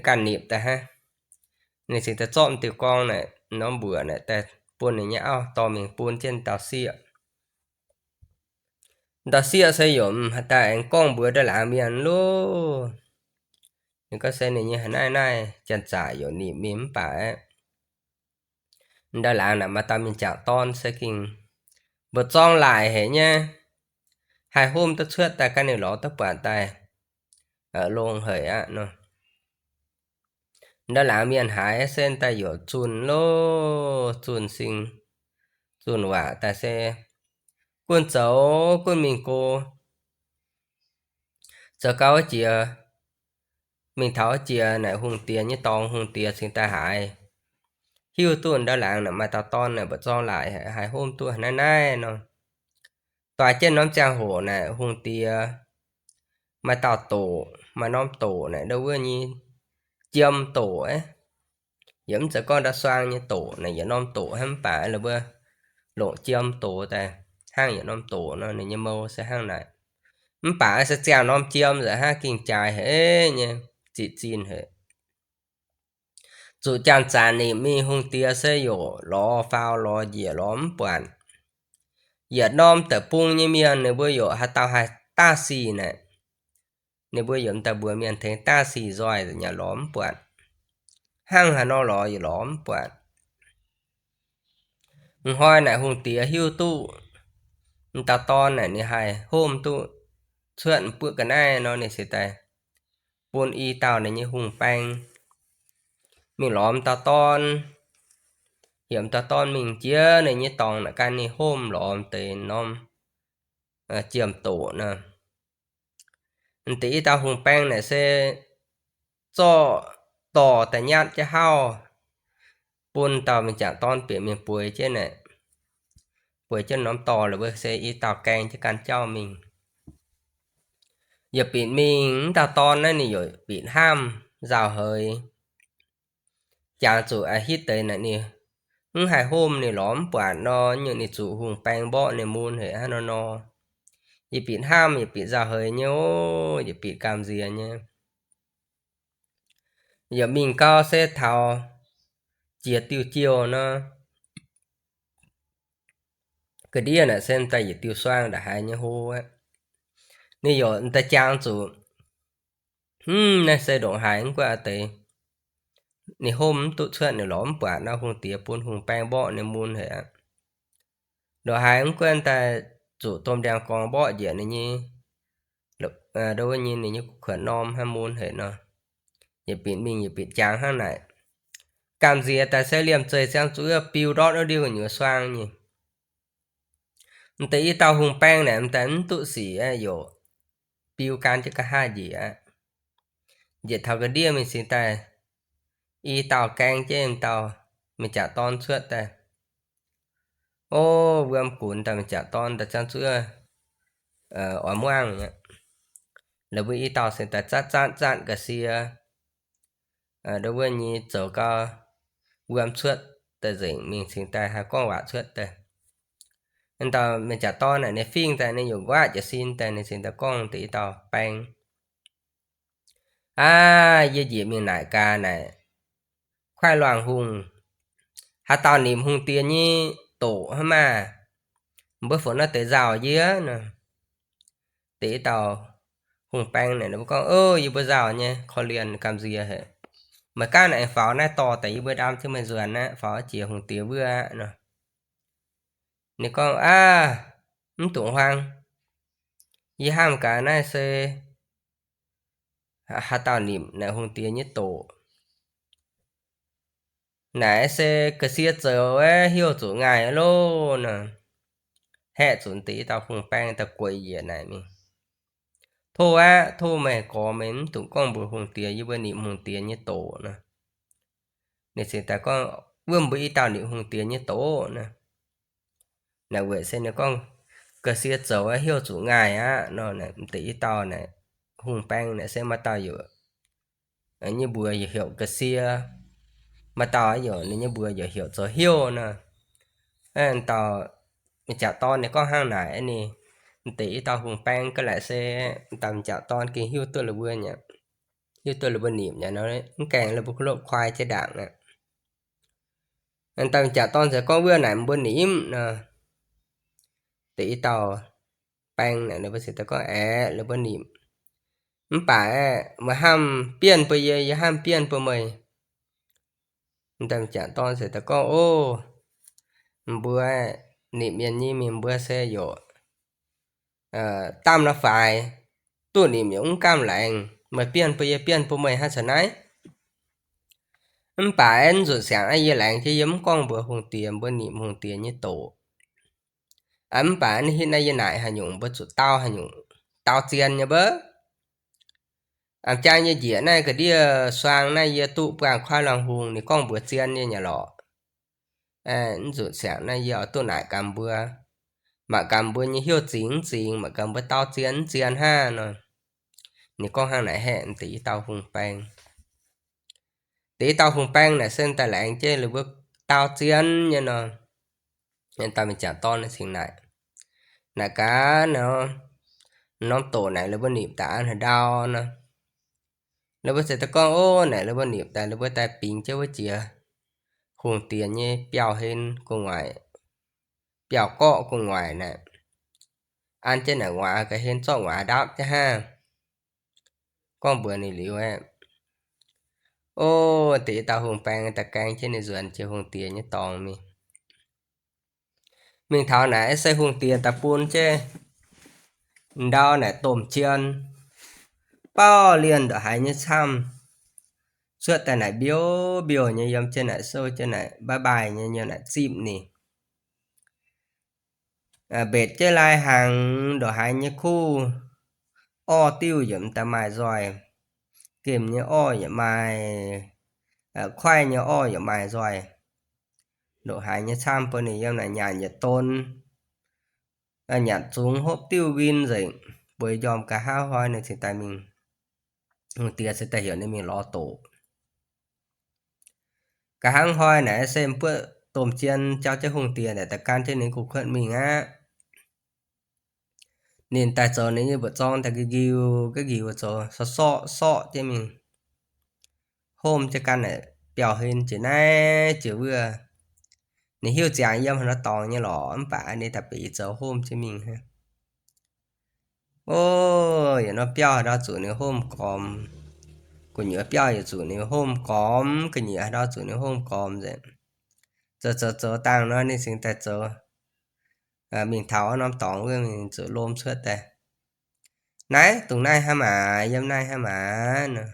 ganh nipc daaih hnangv. Ninh cingx daaih zorqv m'diuh gorngv naaic, norm mbuoqc naaic daaih bun ninh nyei auv dorh mingh bun jienv dauh sieqv. Dauh sieqv se yaac daaih aengx gorngv mbuox nda'laangz mienh loh. Ninh gorngv se ninh nyei haaix naaiv naaiv janx-zaqc yaac nipc mingh mv baac aeqv, nda'laangz naaic maaih dauh mingh jaax dorn se gengh mbu'zorng laaic haic nyei, haih homv duqv cuotv daaih gan ninh lorz duqv buatc daaih longx haic aqv nor. Nda'laangz mienh haiz se daaih yaac zunh loh, zunh sing, zunh waac daaih se gunv zoux gunv mingh go. Zoux gau wuov jiex, mingh taux wuov jiex naaic hungh diex nyei dorngx, hungh diex cingx daaih haiz, hiuv duqv nda'laangz naaic maaih dauh dorn naaic mbu'zorng laaic haic, haih homv duqv naaiv naaiv nor. Doix jienv norm ziangh hoc naaic hungh diex maaih dauh doqc, maaih norm doqc naaic ndo wuov nyei jiem doqc aeqv. Yaac mv zeiz gorngv nda'suang nyei doqc naaic, yietc norm doqc hnangv, mv baac la'buo longc jiem doqc daaih hnangv yietc norm doqc nor, ninh nyei mou se hnangv naaic. Mv baac se ziangh norm jiem nzengc hnangv, gengh jaaix haic nyei, zitc zinh haic. Zuqc janx-zaqc nimc mingh, hungh diex se yaac lorz faaux lorz njiec lorz mv buatc. Yietc norm deic-bung nyei mienh ninh mbuo yaac haaix dauh haih daav sic naaic, ninh mbuo yaac m'daaih mbuox mienh tengx daav sic nzoih nzengc, yaac lorz mv buatc. Hnangv haaix nor lorz yaac lorz mv buatc. M'hnoi naaic hungh diex hiuv duqv m'dauh dorn naaic ninh haih homv duqv cuotv m'buoqv ga'naaiv nor, ninh se daaih bun i dauh ninh nyei hungh baeng mingh lorz m'dauh dorn, heuc m'dauh dorn mingh jiex ninh nyei dorngx naaic gan ninh homv lorz m'deix norm jiem doqc nor. M'deix i dauh hungh baeng naaic se zorqv dorh daaih nyatv jienv hauv bun dauh mingh jangc dorn bieqc mingh bueix jienv naaic, bueix jienv norm dorh la'buo se i dauh gaeng jienv ganh jauv mingh. Yietc binc mingh m'dauh dorn naaiv ninh yaac binc hnamv nzauh heix. Jangx zuqc a'hitv deix naaic ninh mv haih homv, ninh lorz mv buatc nor, nyungc ninh zuqc hungh baeng mborqv ninh mun haic hnangv nor nor. Yietc binc hnamv, yietc binc nzauh heix nyei oc, yietc binc gamh nziex nyei. Yaac mingh gau se taux jiex diuh jiouh nor, ga'ndiev naaic se m'daaih yietc diuh suang ndongc haaix nyei hlo aqv. Ninh yaac m'daaih jangx zuqc, hm, naaiv se ndongc haaix mv guaix deix. Ninh homv mv duqv cuotv, ninh lorz mv buatc nor, hungh diex bun hungh baeng mborqv ninh mun haic aqv. Ndongc haaix mv guaix daaih zuqc domh ndiangx-gorngx mborqv njiec ninh nyei, ndo wuov nyei ninh nyei kuotv norm hnangv mun haic nor. Yietc binc mingh yietc binc jangx hnangv naaic. Gamh nziex daaih se liemh zeih ziangh zuqc biu ndortv wuov ndiuh gu'nyuoz suang nyei. M'deix i dauh hungh baeng naaic m'daaih mv duqv sic aqv, yaac biu gan jienv nqa'haav njiec aqv. Njiec taux ga'ndiev mingh cingx daaih, i dauh gaeng jienv m'dauh mingh jangc dorn cuotv daaih. O, wuom gunx dauh mingh jangc dorn daaih ziangh zuqc oix muangh aqv. La'buo i dauh cingx daaih zatv zatv zatv ga'sie, ndo wuov nyei zoux gau, wuom cuotv daaih nzengc mingh cingx daaih haih gorngv waac cuotv daaih. Dauh mienh jaax dorn naaic ninh fingx daaih ninh yaac nquaqv jiez sin daaih ninh cingx daaih gorngv deix i dauh baeng, Aav, yie njiec mingh naaic gaax naaic, kuaaiv luangh hungh, haaix dauh nimc hungh diex nyei doqc hnangv maah! Mbuo fungc naaiv deix nzauh yie nor. Deix i dauh hungh baeng naaic ninh mbuo gorngv, Ov, yie mbuo nzauh nyei, korv-lienh gamh nziex haic. Meih gaav naaic faaux naaiv dorh daaih yie mbuo ndaam jienv meih nzuonx aqv, faaux jiex hungh diex wuov aqv nor. Ninh gorngv, Aav, mv dungx huaang. Yie hnamv gaax naaiv se haaix dauh nimc naaic hungh diex nyei doqc. Naaic se ga'sie zoux aeqv, heuc zuqc ngaih loh nor. Haeqv zunc deix i dauh hungh baeng daaih gueix njiec naaic mingh, Tov aqv, tov meih gorx meih mv dungx gorngv mbuox hungh diex yie mbuo nimc hungh diex nyei doqc nor. Ninh cingx daaih gorngv, Wuov mbuo i dauh nimc hungh diex nyei doqc nor. Naaic weic se ninh gorngv, Ga'sie zoux aeqv, heuc zuqc ngaih aqv nor. Naaic m'deix i dauh naaic hungh baeng naaic se maaih dauh yaac nyei mbuox yaac heuc ga'sie, maaih dauh yaac ninh nyei mbuox yaac heuc zoux heuc nor. Dauh m'jangc dorn ninh gorngv hnangv naaic ninh, m'deix i dauh hungh baeng ga'laaic se dauh m'jangc dorn gengh hiuv duqv la'buo nyei, hiuv duqv la'buo nimc nyei nor, mv gaengh la'buo kuv lopv kuaai jienv ndaangc aqv. Dauh m'jangc dorn se gorngv, Wuov naaic mbuo nimc nor. Deix i dauh baeng naaic ninh mbuo se daaih gorngv, Aeqv, la'buo nimc. Mv baac aeqv, meih hnamv bienh bun yie, yie hnamv bienh bun meih. Dauh m'jangc dorn se daaih gorngv, Ov, mbuo nimc mienh nyei mingh mbuo se yaac damh nor faix, duqv nimc yaac mv gamh laengz. Meih bienh bun yie, bienh bun meih hnangv caux naaiv. Mv baac aeqv, nzunc siangx naaiv yie laengz jienv yie mv gorngv mbuox hungh diex mbuo nimc hungh diex nyei doqc. Mv baac naaiv hitv naaiv yie naaic haaix nyungc mbuo zuqc dau haaix nyungc, dau zien nyei mbuo. A'm jang yie njiec naaiv ga'ndiev suang naaiv yie duqv buangh kuaaiv luangh hungh ninh gorngv mbuox zien nyei nyei lorqc. Mv nzunc siangx naaiv yie oix duqv naaic gaax mbuo, mangc gaax mbuo nyei hnyouv zingx mv zingx, mangc gaax mbuo dau zien mv zien hnangv nor. Ninh gorngv hnangv naaic haeqv deix i dauh hungh baeng. Deix i dauh hungh baeng naaic se daaih laengz jienv la'buo dau zien nyei nor. Dauh m'jangc dorn cingx naaic, Naaic gaax nor, norm doqc naaic la'buo nimc daaih an haaix ndau nor? La'buo ziouc daaih gorngv, Ov, naaic la'buo nimc daaih, la'buo daaih bingx jienv wuov jiex hungh diex nyei biauv-hlen gu'nguaaic, biauv-gorqv gu'nguaaic naaic, an jienv naaic nguaaz ga'hlen zorqv nguaaz ndaapv jienv hnangv. Gorngv mbuox ninh liuz aeqv, ov, deix i dauh hungh baeng daaih gaeng jienv ninh nzuonx jiex hungh diex nyei dorngx mingh. Mingh taux naaic se hungh diex daaih bun jienv ndau naaic domh jien, baauv lienh ndongc haaix nyei camv, cuotv daaih naaic mbiouv mbiouh nyei, yiem jienv naaic sou jienv naaic mbaaih mbaaih nyei, yiem naaic zipv ninh. Mbetc jienv lai hnaangx ndongc haaix nyei kuv, orv diuv yaac m'daaih maaih nzoih, gemh nyei orv yaac maaih, kuaaiv nyei orv yaac maaih nzoih. Ndongc haaix nyei camv bun ninh yiem naaic nyanc yietc don, nyanc zungx hopv diuv nquin nzengc, bueix njormh nqa'haav hnoi ninh cingx daaih mingh. Hungh diex cingx daaih heuc ninh mingh lorz doqc. Nqa'haav hnoi naaic se m'buoqv domh jien jauv jienv hungh diex naaic daaih gan jienv ninh gu'kuotv mingh aqv. Ninh daaih zoux ninh nyei mbuoqc zorng daaih nqiu nqiu, nqiu nqiu zoux sorqv sorqv sorqv jienv mingh. Homv jienv ganh naaic biauv-hlen jiex naaiv jiex wuov. Ninh hiuv ziangx yiem haaix nor dorngx nyei lorqc, mv baac ninh daaih beix zoux homv jienv mingh hnangv. Ov, yietc norm biauv haaix ndau zuqc ninh homv gormx, gu'nyuoz biauv yaac zuqc ninh homv gormx, gu'nyuoz haaix ndau zuqc ninh homv gormx nzengc. Zoux zoux zoux dangh nor ninh cingx daaih zoux mingh taux norm dorngx wuov mingh zuqc lomh cuotv daaih. Naaiv, dongh naaiv hnangv maah, yiem naaiv hnangv maah nor,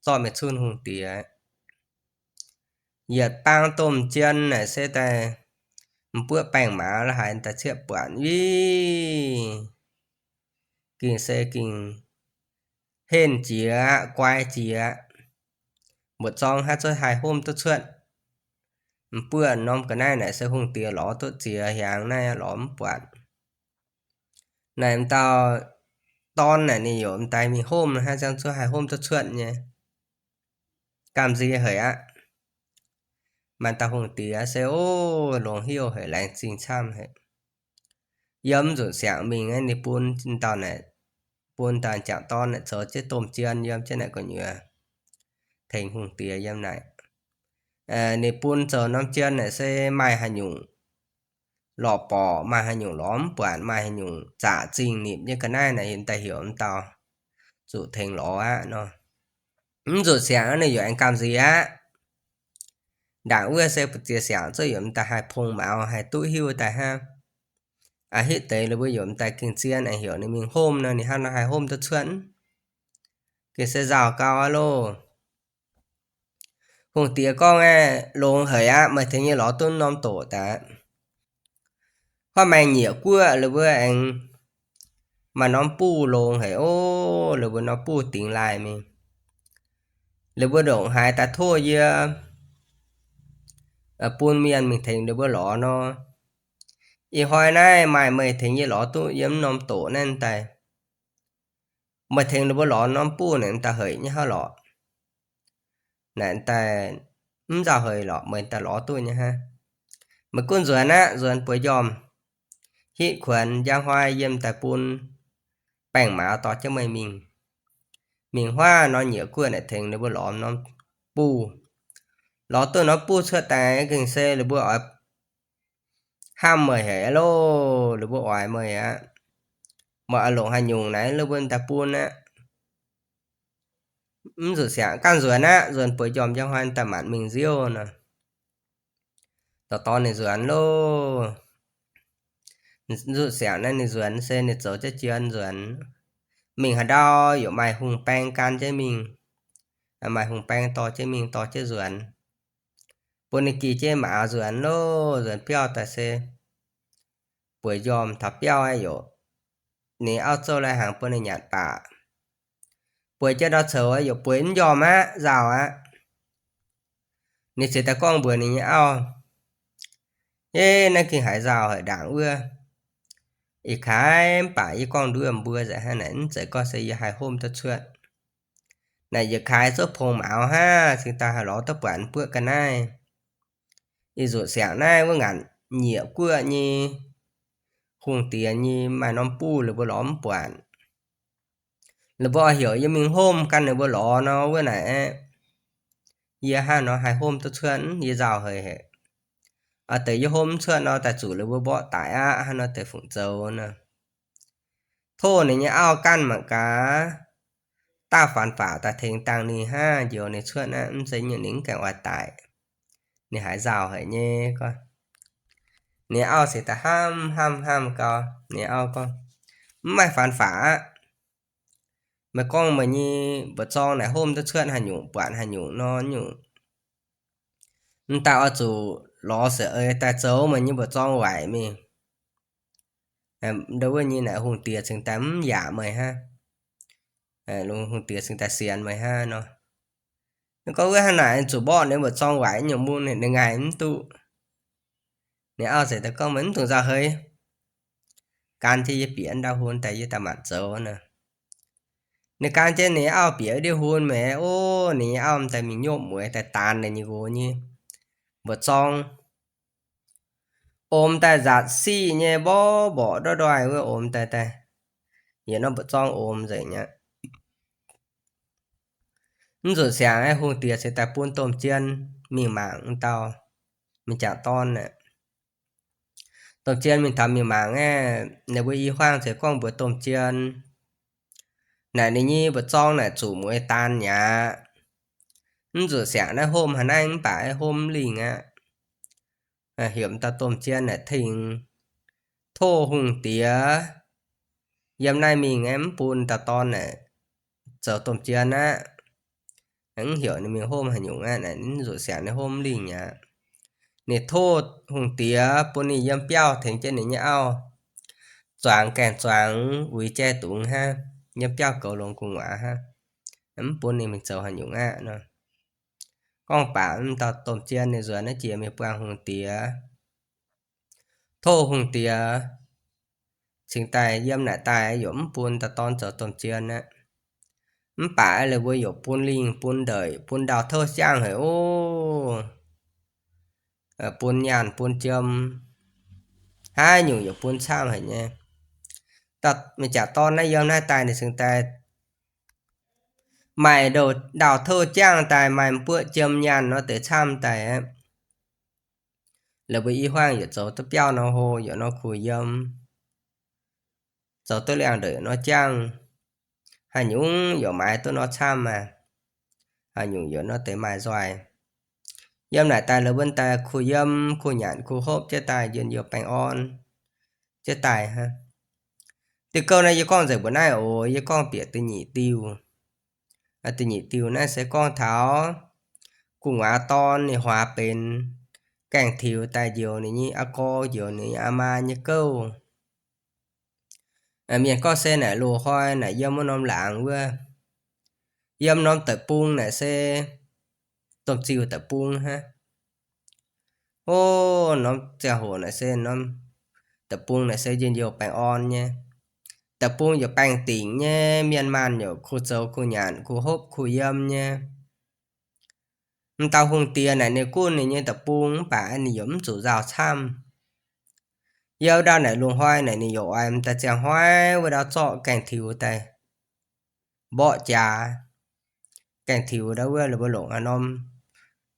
zorqv mingh cunv hungh diex. Yietc baang domh jien naaic se daaih m'buoqv baengh maaz la'haaix daaih ciepv buatc winh, gengh se gengh henv jiex, guai jiex. Mbuoqc zorng haaix cuotv haih homv duqv cuotv. M'buoqv norm ga'naaiv naaic se hungh diex lorz duqv ziex hiaangx naaiv lorz mv buatc. Naaic m'dauh dorn naaic ninh yaac m'daaih mingh homv, haaix zanc cuotv haih homv duqv cuotv nyei. Gamh nziex haic aqv. Maaih dauh hungh diex se, o, longx heuc haic, laengz zingh camv haic. Yiem mv nzunc siangx mingh aeqv, ninh bun dauh naaic, bun dauh m'jangc dorn naaic zoux jienv domh jien yiem jienv naaic gu'nyuoz tengx hungh diex yiem naaic. Ninh bun zoux norm jien naaic se maaih haaix nyungc lorqc borqc, maaih haaix nyungc lorz mv buatc, maaih haaix nyungc zaqc zingh nipc nyei ga'naaiv naaic, yiem daaih heuc m'dauh zuqc tengx lorz aqv nor. Mv nzunc siangx ninh yaac aengx gamh nziex aqv. Ndaangc wuov se mbu'ziex siangx zuqv yaac m'daaih haih pong maux, haih duqv hiuv daaih hnangv. A'hitv deix ninh mbuo yaac m'daaih gengh zien aengx heuc ninh mingh homv nor, ninh hnangv nor haih homv duqv cuotv. Gengh se nzauh gau aqv loh. Hungh diex gorngv aeqv, longx haic aqv, meih tengx yie lorz duqv norm doqc daaih. Huaav maengx nyieqc guoqv lih mbuo aengx maaih norm buh longx haic o. Lih mbuo norm buh dingx laaih mingh. Lih mbuo ndongc haaix daaih tov yie bun mienh mingh tengx ninh mbuo lorz nor, ih hnoi naaiv maaih meih tengx yie lorz duqv yiem norm doqc naaiv daaih. Meih tengx ninh mbuo lorz norm buh naaic daaih haic nyei hnangv lorqc. Naaic daaih mv nzauh haic lorqc, meih daaih lorz duqv nyei hnangv. Meih gunv nzuonx aqv, nzuonx bueix njormh, hitv kuonx njang hnoi yiem daaih bun baengh maaz dorh jienv meih mingh. Mingh huaav norm nyieqc guoqv naaic tengx ninh mbuo lorz norm buh. Lorz duqv norm buh cuotv daaih gengh se ninh mbuo oix hnamv meih haic aqv loh, ninh mbuo oix meih aqv. Meih oix longc haaix nyungc naaic ninh mbuo daaih bun aqv. Mv nzunc siangx ganh nzuonx aqv, nzuonx bueix njormh njang hnoi daaih maanc mingh nziouv nor. Dorh dorn ninh nzuonx loh. Nzunc siangx naaiv ninh nzuonx se ninh zoux jienv jien nzuonx. Mingh haaix ndau yaac maaih hungh baeng gan jienv mingh. Maaih hungh baeng dorh jienv mingh dorh jienv nzuonx. Bun ninh gih jienv maaz nzuonx loh, nzuonx biauv daaih se bueix njormh taux biauv aeqv, yaac ninh auv zouv lai-hnaangx bun ninh nyanc baac. Bueix jienv ndau coux aeqv, yaac bueix mv njormh aqv, nzauh aqv. Ninh ziouc daaih gorngv mbuox ninh nyei auv, Eix, naaiv gengh haiz nzauh haic ndaangc wuov. Ih kaaix mv baac yie gorngv nduov mbuo nzengc hnangv naaic, mv zeiz gorngv se yie haih homv duqv cuotv. Naaic yietc kaaix zuov pong maux hnangv, cingx daaih haih lorz duqv buatc buoqv ga'naaiv. Ih nzunc siangx naaiv wuov ngaanc nyieqc guoqv nyei hungh diex nyei maaih norm buh lih mbuo lorz mv buatc. Lih mbuo oix heuc yie mingh homv gan ninh mbuo lorz nor wuov naaic aeqv, yie hnangv nor haih homv duqv cuotv, yie nzauh haic haic. Oix deix yie homv mv cuotv nor, daaih zuqc lih mbuo mborqv daic aqv, hnangv nor deix fungc zoux nor. Tov ninh nyei auv ganh mangc gaax, daav fanx faatc daaih tengx dangh ninh hnangv, njoux ninh cuotv aqv, mv zeiz nyungc ninh mv gaengh oix daic. Ninh haiz nzauh haic nyei gorngv. Ninh auv se daaih hnamv hnamv hnamv gau, ninh auv gorngv, Mv maaih fanx faatc aqv. Meih gorngv meih nyei mbu'zorng naaic homv duqv cuotv haaix nyungc buatc haaix nyungc nor nyungc, m'daaih oix zuqc lorz se ei daaih zoux meih nyei mbu'zorng waaic mingh. Ndo wuov nyei naaic hungh diex cingx daaih mv yaac meih hnangv. Hungh diex cingx daaih sienx meih hnangv nor. Ninh gorngv wuov hnangv naaic zuqc mborqv ninh mbu'zorng waaic nyungc mun ninh ngaih mv duqv. Ninh auv se daaih gorngv, Meih mv dungx nzauh heix. Gan jienv yie bieqc ndau hun daaih yie daaih maanc zoux nor. Ninh gan jienv ninh auv bieqc ndiev hun meix, o, ninh nyei auv m'daaih mingh nyopv mueiz daaih daanx ninh nyei nqox nyei mbu'zorng. Omx daaih nzatc siqv nyei mborqv mborqv ndoih ndoih wuov omx daaih daaih, yietc norm mbu'zorng omx nzengc aqv. Mv nzunc siangx aeqv, hungh diex se daaih bun domh jien mingh mangc m'dauh m'jangc dorn aeqv. Domh jien mingh taux mingh mangc aeqv, ninh mbuo i huaang ziouc gorngv mbuox domh jien, naaic ninh nyei mbu'zorng naaic zuqc mueiz daanx mi'aqv. Mv nzunc siangx naaiv homv haaix naaiv mv baac aeqv, homv mv lingh aqv. Heuc m'dauh domh jien naaic tengx tov hungh diex yiem naaiv mingh aeqv, mv bun dauh dorn naaic zoux domh jien aqv. Mv heuc ninh mingh homv haaix nyungc aqv. Naaic mv nzunc siangx ninh homv mv lingh aqv. Ninh tov hungh diex bun ninh yiem biauv tengx jienv ninh nyei auv zuangx gaengh zuangx uix jai dungz hnangv, yiem biauv goux longx gu'nguaaz hnangv. Mv bun ninh mingh zoux haaix nyungc aqv nor. Gorngv baac m'dauh domh jien ninh nzuonx naaiv jiex mingh buangh hungh diex, tov hungh diex cingx daaih yiem naaic daaih yaac mv bun dauh dorn zoux domh jien aqv. Mv baac lih mbuo yaac bun lingh, bun ndeic, bun ndau-touv siangv haic oc. bun nyaanh bun jiem, haaix nyungc yaac bun camv haic nyei. Mienh jaax dorn naaiv yiem naaiv daaih ninh cingx daaih maaih ndau-touv jangv daaih, maaih mbuoqv jiem nyaanh nor deix camv daaih aqv. Laaix mbuo i hmuangv yaac zoux duqv biauv nor hlo, yaac nor kuh yiem, zoux duqv liangx-ndeic nor jangv. Haaix nyungc yaac maaiz duqv nor camv maah. Haaix nyungc yaac nor deix maaih nzoih. Yiem naaic daaih laaix mbuo daaih kuh yiem, kuh nyanc, kuh hopv jienv daaih njien-youh baengh orn jienv daaih hnangv. Diuh gouv naaiv yie gorngv nzengc mbuo naaiv oc. Yie gorngv bieqc da'nyeic diuh. Da'nyeic diuh naaiv se gorngv taux gu'nguaaz dorn ninh huaax benx gaengh tiux daaih njoux ninh nyei aa gorx, njoux ninh nyei aa maa nyei gouv. Mienh gorngv se naaic loz-hnoi naaic yiem wuov norm laangz wuov, yiem norm deic-bung naaic se domh ziuh deic-bung hnangv. O, norm ziangh hoc naaic se norm deic-bung naaic se njien-youh baengh orn nyei. Deic-bung yaac baengh dingc nyei, mienh maanh yaac kuh zoux kuh nyanc, kuh hopv kuh yiem nyei. M'dauh hungh diex naaic ninh gunv ninh nyei deic-bung mv baac ninh yaac mv zuqc nzauh camv. Yiem ndau naaic loz-hnoi naaic ninh yaac oix m'daaih ziangh hnoi wuov ndau zorqv gaengh tiux daaih mborqv jaax. Gaengh tiux ndau wuov laaix mbuo longc haaix norm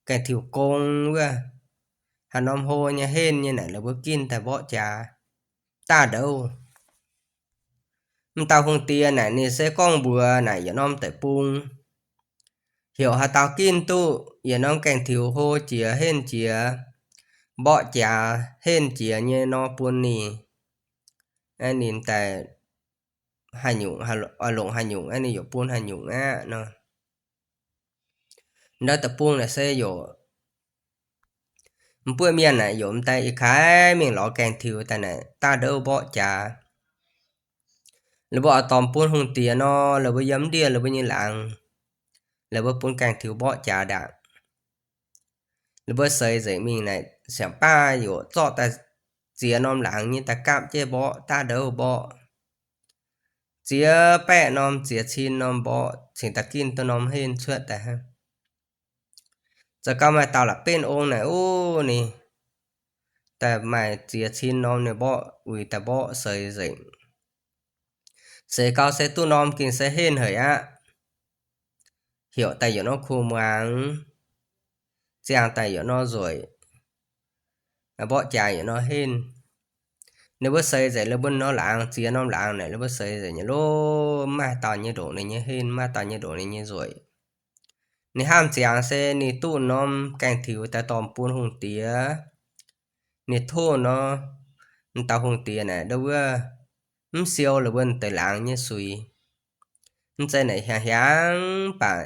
gaengh tiux gong wuov, haaix norm hlo nyei henv nyei naaic laaix mbuo ginv daaih mborqv jaax daaih ndouv. M'dauh hungh diex naaic ninh se gorngv mbuox naaic yietc norm deic-bung, heuc haaix dauh ginv duqv yietc norm gaengh tiux hlo jiex henv jiex, mborqv jaax henv jiex nyei nor bun ninh. Ninh daaih haaix nyungc, oix longc haaix nyungc aeqv, ninh yaac bun haaix nyungc aqv nor. Ndau deic-bung naaic se yaac m'buoqv mienh naaic yaac m'daaih ih kaaix mingh lorz gaengh tiux daaih naaic daaih ndouv mborqv jaax. Laaix mbuo oix dorh bun hungh diex nor, laaix mbuo yiem ndiev laaix mbuo nyei laangz, laaix mbuo bun gaengh tiux mborqv jaax ndaangc. Laaix mbuo seix nzengc mingh naaic siangx baav yaac zorqv daaih ziex norm laangz nyei daaih gapv jienv mborqv daaih ndouv mborqv. Ziex baeqv norm ziex cin norm mborqv cingx daaih ginv duqv norm henv cuotv daaih hnangv. Zoux gau maaih dauh la'benv ong naaic, uv, ninh daaih maaih ziex cin norm ninh mborqv uix daaih mborqv seix nzengc. Seix gau se duqv norm gengh se henv haic aqv. Heuc daaih yietc norm kuh muangx, ziangh daaih yietc norm nzueic, mborqv jaax yietc norm henv. Ninh mbuo seix nzengc laaix mbuo norm laangz, ziex norm laangz naaic laaix mbuo seix nzengc nyei lov, mv maaih dauh nyei ndongc ninh nyei henv, mv maaih dauh nyei ndongc ninh nyei nzueic. Ninh hnamv ziangx se ninh duqv norm gaengh tiux daaih dorh bun hungh diex. Ninh tov nor, m'dauh hungh diex naaic ndau wuov mv siou laaix mbuo deix laangz nyei suix. Mv zeiz naaic hiaangx hiaangx baac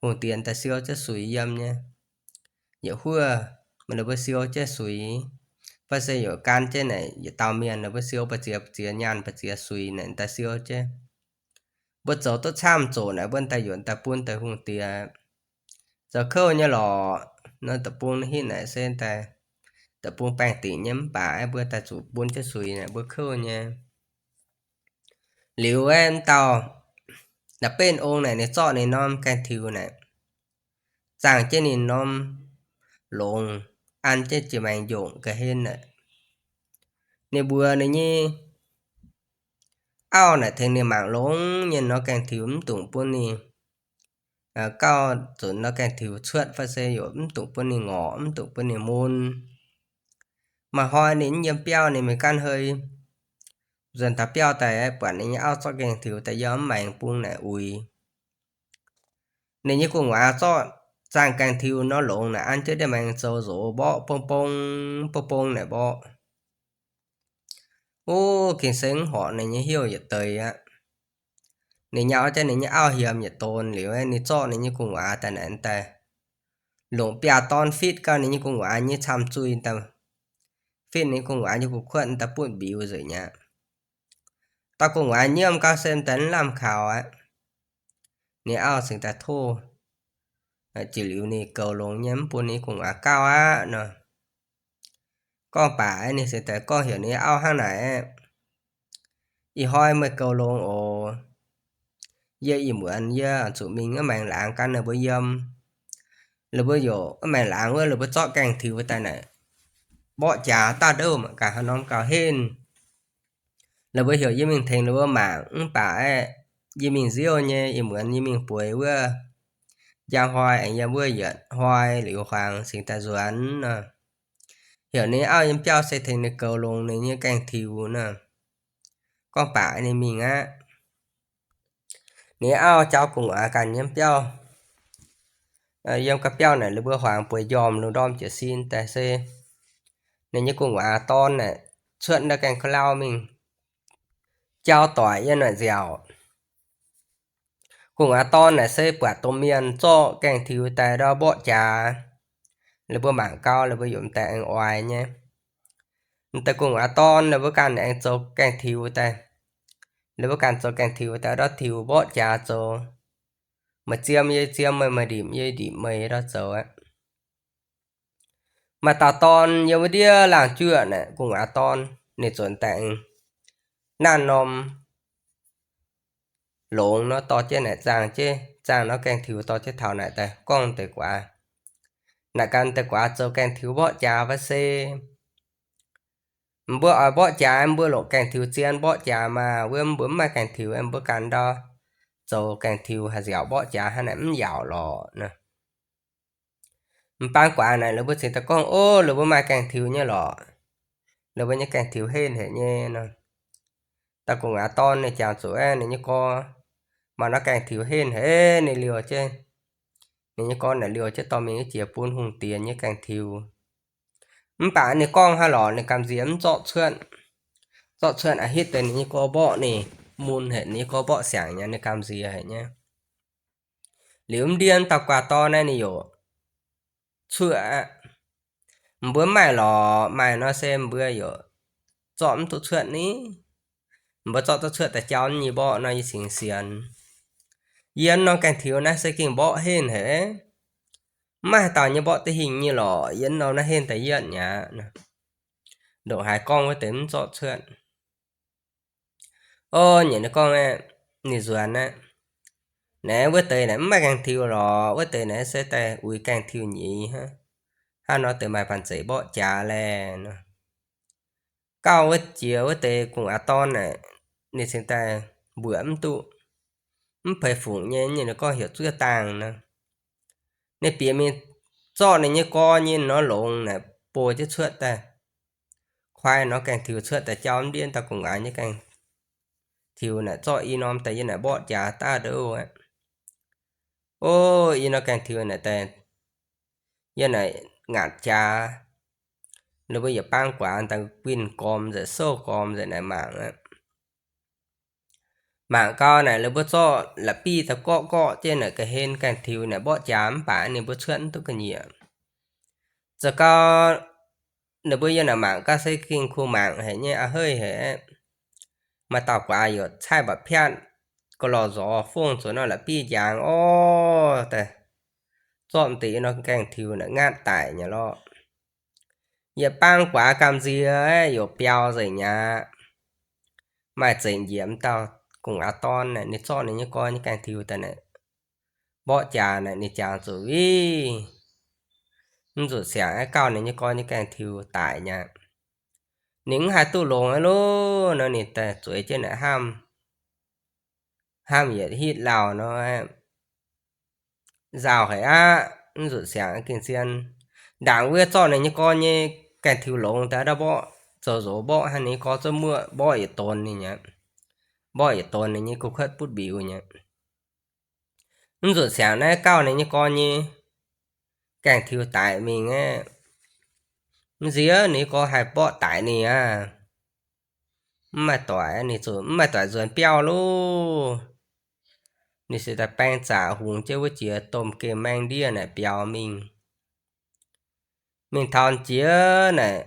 hungh diex daaih siou jienv suix yiem nyei. Yietc huov maaih laaix mbuo siou jienv suix, fai se yaac gan jienv naaic yietc dauh mienh laaix mbuo siou ba'ziex ba'ziex nyaanh ba'ziex suix naaic daaih siou jienv. Mbuo zoux duqv camv zoqc naaic mbuo daaih yuonc daaih bun deix hungh diex zoux kouv nyei lorqc. Nor deic-bung naaiv hitv naaic se daaih deic-bung baengh dingc nyei mv baac aeqv, mbuo daaih zuqc bun jienv suix naaic mbuo kouv nyei. Liuz aeqv, m'dauh la'benv ong naaic ninh zorqv ninh norm gaengh tiux naaic, zaangh jienv ninh norm longx, an jienv jiex maengx njongc ga'hlen naaic. Ninh mbuox ninh nyei auv naaic tengx ninh mangc longx nyei nor gaengh tiux mv dungx bun ninh gauh zunc nor gaengh tiux cuotv fai se yaac mv dungx bun ninh ngorc, mv dungx bun ninh mun. Maaih hnoi ninh mv yiem biauv, ninh mingh gaanv hei nzuonx taux biauv daaih, buatc ninh nyei auv zorqv gaengh tiux daaih yiem mv maengx bung naaic uix. Ninh nyei gu'nguaaz zorqv zaangh gaengh tiux nor longx naaic an jienv ndiev maengx zoux nzox mborqv bong bong, bong bong naaic mborqv. Wuov gengh se mv horpc ninh nyei heuv yietc deix aqv. Ninh nyauv jienv ninh nyei auv hiemx yietc donx liuz, ninh zorqv ninh nyei gu'nguaaz daaih naaic daaih longc biaav-dorn fitv gau ninh nyei gu'nguaaz nyei camh zuih daaih, fitv ninh gu'nguaaz nyei gu'kuotv daaih butv mbiuz nzengc aqv. Dauh gu'nguaaz nyiemv gau se daaih mv lamh kaux aqv. Ninh auv cingx daaih tov, jiex liuz ninh goux longx nyei mv bun ninh gu'nguaaz gauh aqv nor. Gorngv baac ninh cingx daaih gorngv heuc ninh auv hnangv naaic, Ih hnoi meih goux longx oc. Yie ih muonz yie zuqc mingh wuov maengx laangz gan ninh mbuo yiem. la'buo youc maengc laangz wuov, la'buo zorqv gaengh tiux daaih naaic, mborqv jaax daaih ndouv mangc gaax haaix norm gauh henv. La'buo heuc yie mingh tengx la'buo mangc, mv baac aeqv, yie mingh nziouv nyei, ih muonz yie mingh bueix wuov njang hnoi aengx yiem wuov yietc hnoi liuz huangx cingx daaih nzuonx nor. Heuc ninh auv yiem biauv se tengx ninh goux longx ninh nyei gaengh tiux nor. Gorngv baac ninh mingh aqv. Ninh auv jauv gu'nguaaz ganh yiem biauv. Yiem ga'biauv naaic la'buo huangx bueix njormh lungh ndorm jiez sin daaih se ninh nyei gu'nguaaz dorn naaic cuotv ndau gaengh ka'lau mingh jauv doic yiem naaic nziaauc. Gu'nguaaz dorn naaic se buatc domh mienh zorqv gaengh tiux daaih ndau mborqv jaax. La'buo mangc gau, la'buo yaac m'daaih aengx oix nyei. M'daaih gu'nguaaz dorn la'buo ganh aengx zoux gaengh tiux daaih. La'buo ganh zoux gaengh tiux daaih ndau tiux mborqv jaax zoux. Meih ziemx yie ziemx meih, meih ndipc yie ndipc meih ndau zoux aqv. Maaih dauh dorn yiem wuov ndiev laangh juoqv naaic, gu'nguaaz dorn, ninh zuqc m'daaih aengx naanv norm longx nor dorh jienv naaic zaangh jienv, zaangh norm gaengh tiux dorh jienv taux naaic daaih gorngv deix guaax. Naaic gan deix guaax zoux gaengh tiux mborqv jaax fai se mbuo oix mborqv jaax, mbuo longc gaengh tiux zien mborqv jaax maah, wuov mbuo mv maaih gaengh tiux, mbuo ganh ndau zoux gaengh tiux haih nziaauc mborqv jaax hnangv naaic mv yaauc lorqc nor. M'baan guaax naaic la'buo cingx daaih gorngv, Ov, la'buo maaih gaengh tiux nyei lorqc. La'buo nyei gaengh tiux henv haic nyei nor. Dauh gu'nguaaz dorn ninh jangx zuqc ninh nyei gorx maaih norm gaengh tiux henv haic, ninh liouh jienv, ninh nyei gorx naaic liouh jienv dorh mingh jiex bun hungh diex nyei gaengh tiux. Mv baac ninh gorngv hnangv lorqc ninh gamh nziex mv zorqv cuotv. Zorqv cuotv a'hitv deix ninh nyei gorx mborqv ninh, mun haic, ninh nyei gorx mborqv siangx nyei, ninh gamh nziex haic nyei. Liuz mv ndiev dauh guaax dorn naaiv ninh yaac cuoqv aqv. Mbuo mv maaih lorqc, maaih nor se mbuo yaac zorqv mv duqv cuotv ni. Mbuo zorqv duqv cuotv daaih jauv nyei mborqv nor yie cingx sienx. Yie norm gaengh tiux naaiv se gengh mborqv henv haic. Mv maaih haaix dauh nyei mborqv duqv hingh nyei lorqc, yie norm naaiv henv daaih yietv mi'aqv. Ndongc haaix gorngv wuov deix mv zorqv cuotv. Ov, nyiec ninh gorngv aeqv, ninh nzuonx aeqv, naaiv wuov deix naaic mv maaih gaengh tiux lorqc, wuov deix naaiv se daaih uix gaengh tiux nyei hnangv. Hnangv nor deix maaih banh zeic mborqv jaax laeh nor. Gauh wuov jiex wuov deix gu'nguaaz dorn naaic, ninh cingx daaih mbuoqc mv duqv, mv peix fungc nyei, nyiec ninh gorngv heuc zuov dangh nor. Ninh bieqc mingh zorqv ninh nyei gorx nyei norm longx naaic, boh jienv cuotv daaih, kuaaiv norm gaengh tiux cuotv daaih jauv mv ndiev dauh gu'nguaaz nyei gaengh tiux naaic, zorqv i norm daaih yie naaic mborqv jaax daav ndouv aqv. Ov, i norm gaengh tiux naaic daaih yie naaic ngaatc jaax. Ninh mbuo yietc bang guaax daaih guinh gormx nzengc, souv gormx nzengc naaic mangc aqv. Mangc gau naaic, ninh mbuo zorqv la'bieiv daaih gorqv gorqv jienv naaic ga'hlen gaengh tiux naaic mborqv jaax mv baac ninh mbuo cuotv mv duqv ga'nyiec. Zoux gau ninh mbuo yiem naaic mangc gau se gengh kuh mangc haic nyei, a'heiv haic aqv. Maaih dauh guaax yaac caaiv mba'piatv ga'lorh nzorx fongv zuqc norm la'bieiv njang orv daaih, zorqv m'deix norm gaengh tiux naaic ngaatv daic nyei lorqc. Yietc bang guaax gamh nziex aeqv, yaac biaux nzengc mi'aqv. Maaih zengc njiec m'dauh gu'nguaaz dorn naaic, ninh zorqv ninh nyei gorx nyei gaengh tiux daaih naaic mborqv jaax naaic, ninh jangx zuqc, Ih, mv nzuqc siangx aeqv, gauh ninh nyei gorx nyei gaengh tiux daic mi'aqv. Ninh mv haih duqv longx aqv loh. Nor ninh daaih zueiz jienv naaic hnamv, hnamv yietc hitv lauh nor, nzauh haic aqv, mv nzuqc siangx gengh zien. Ndaangc wuov zorqv ninh nyei gorx nyei gaengh tiux longx daaih ndau mborqv, zoux nzox mborqv hnangv, ninh nyei gorx zuov muoqv mborqv yietc donx ninh aqv. Mborqv yietc donx ninh nyei gu'kuotv butv mbiux nyei. Mv nzuqc siangx naaiv gauh ninh nyei gorx nyei gaengh tiux daic mingh aqv. Mv nziex ninh nyei gorx haih mborqv daic ninh aqv. Mv maaih doic, ninh zuqc mv maaih doic nzuonx biauv loh. Ninh se daaih baeng zaqc hungx jienv wuov jiex domh gemh maeng ndiev naaic biaux mingh. Mingh taux jiex naaic,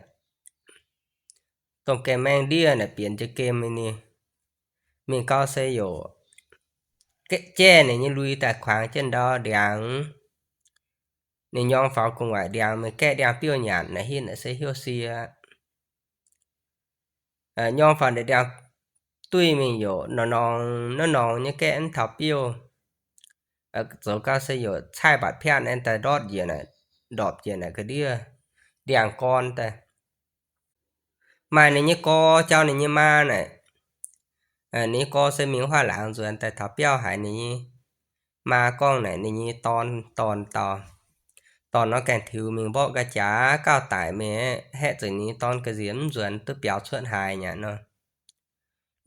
domh gemh maeng ndiev naaic bienx jiex gemh ninh. Mingh gau se yaac gaeqv ninh nyei lui daaih kuangx jienv ndau ndiangx. Ninh nyorng faaux gu'nguaaic ndiangx mingh gaeqv ndiangx-biouv nyanc naaic, hitv naaic se hnyouv sie. Nyorng faaux ndiangx-duih mingh yaac norngx norngx, norngx norngx nyei gaeqv mv taux biouv. Zoux gau se youc caih mbatc piatv naaiv daaih ndortv njiec naaic, ndorpc njiec naaic ga'ndiev ndiangx-gorn daaih. Maaih ninh nyei gorx jauv ninh nyei maa naaic, ninh nyei gorx se mingh wuov laangz nzuonx daaih taux biauv haiz ninh nyei maa gorngv naaic ninh nyei dorn, dorn dauh, dorn nor gaengh tiux mingh mborqv nqa'jaax gauh daic, meih haeqv zuqc ninh nyei dorn ga'nziex mv nzuonx duqv biaux cuotv haaix nyaqc nor.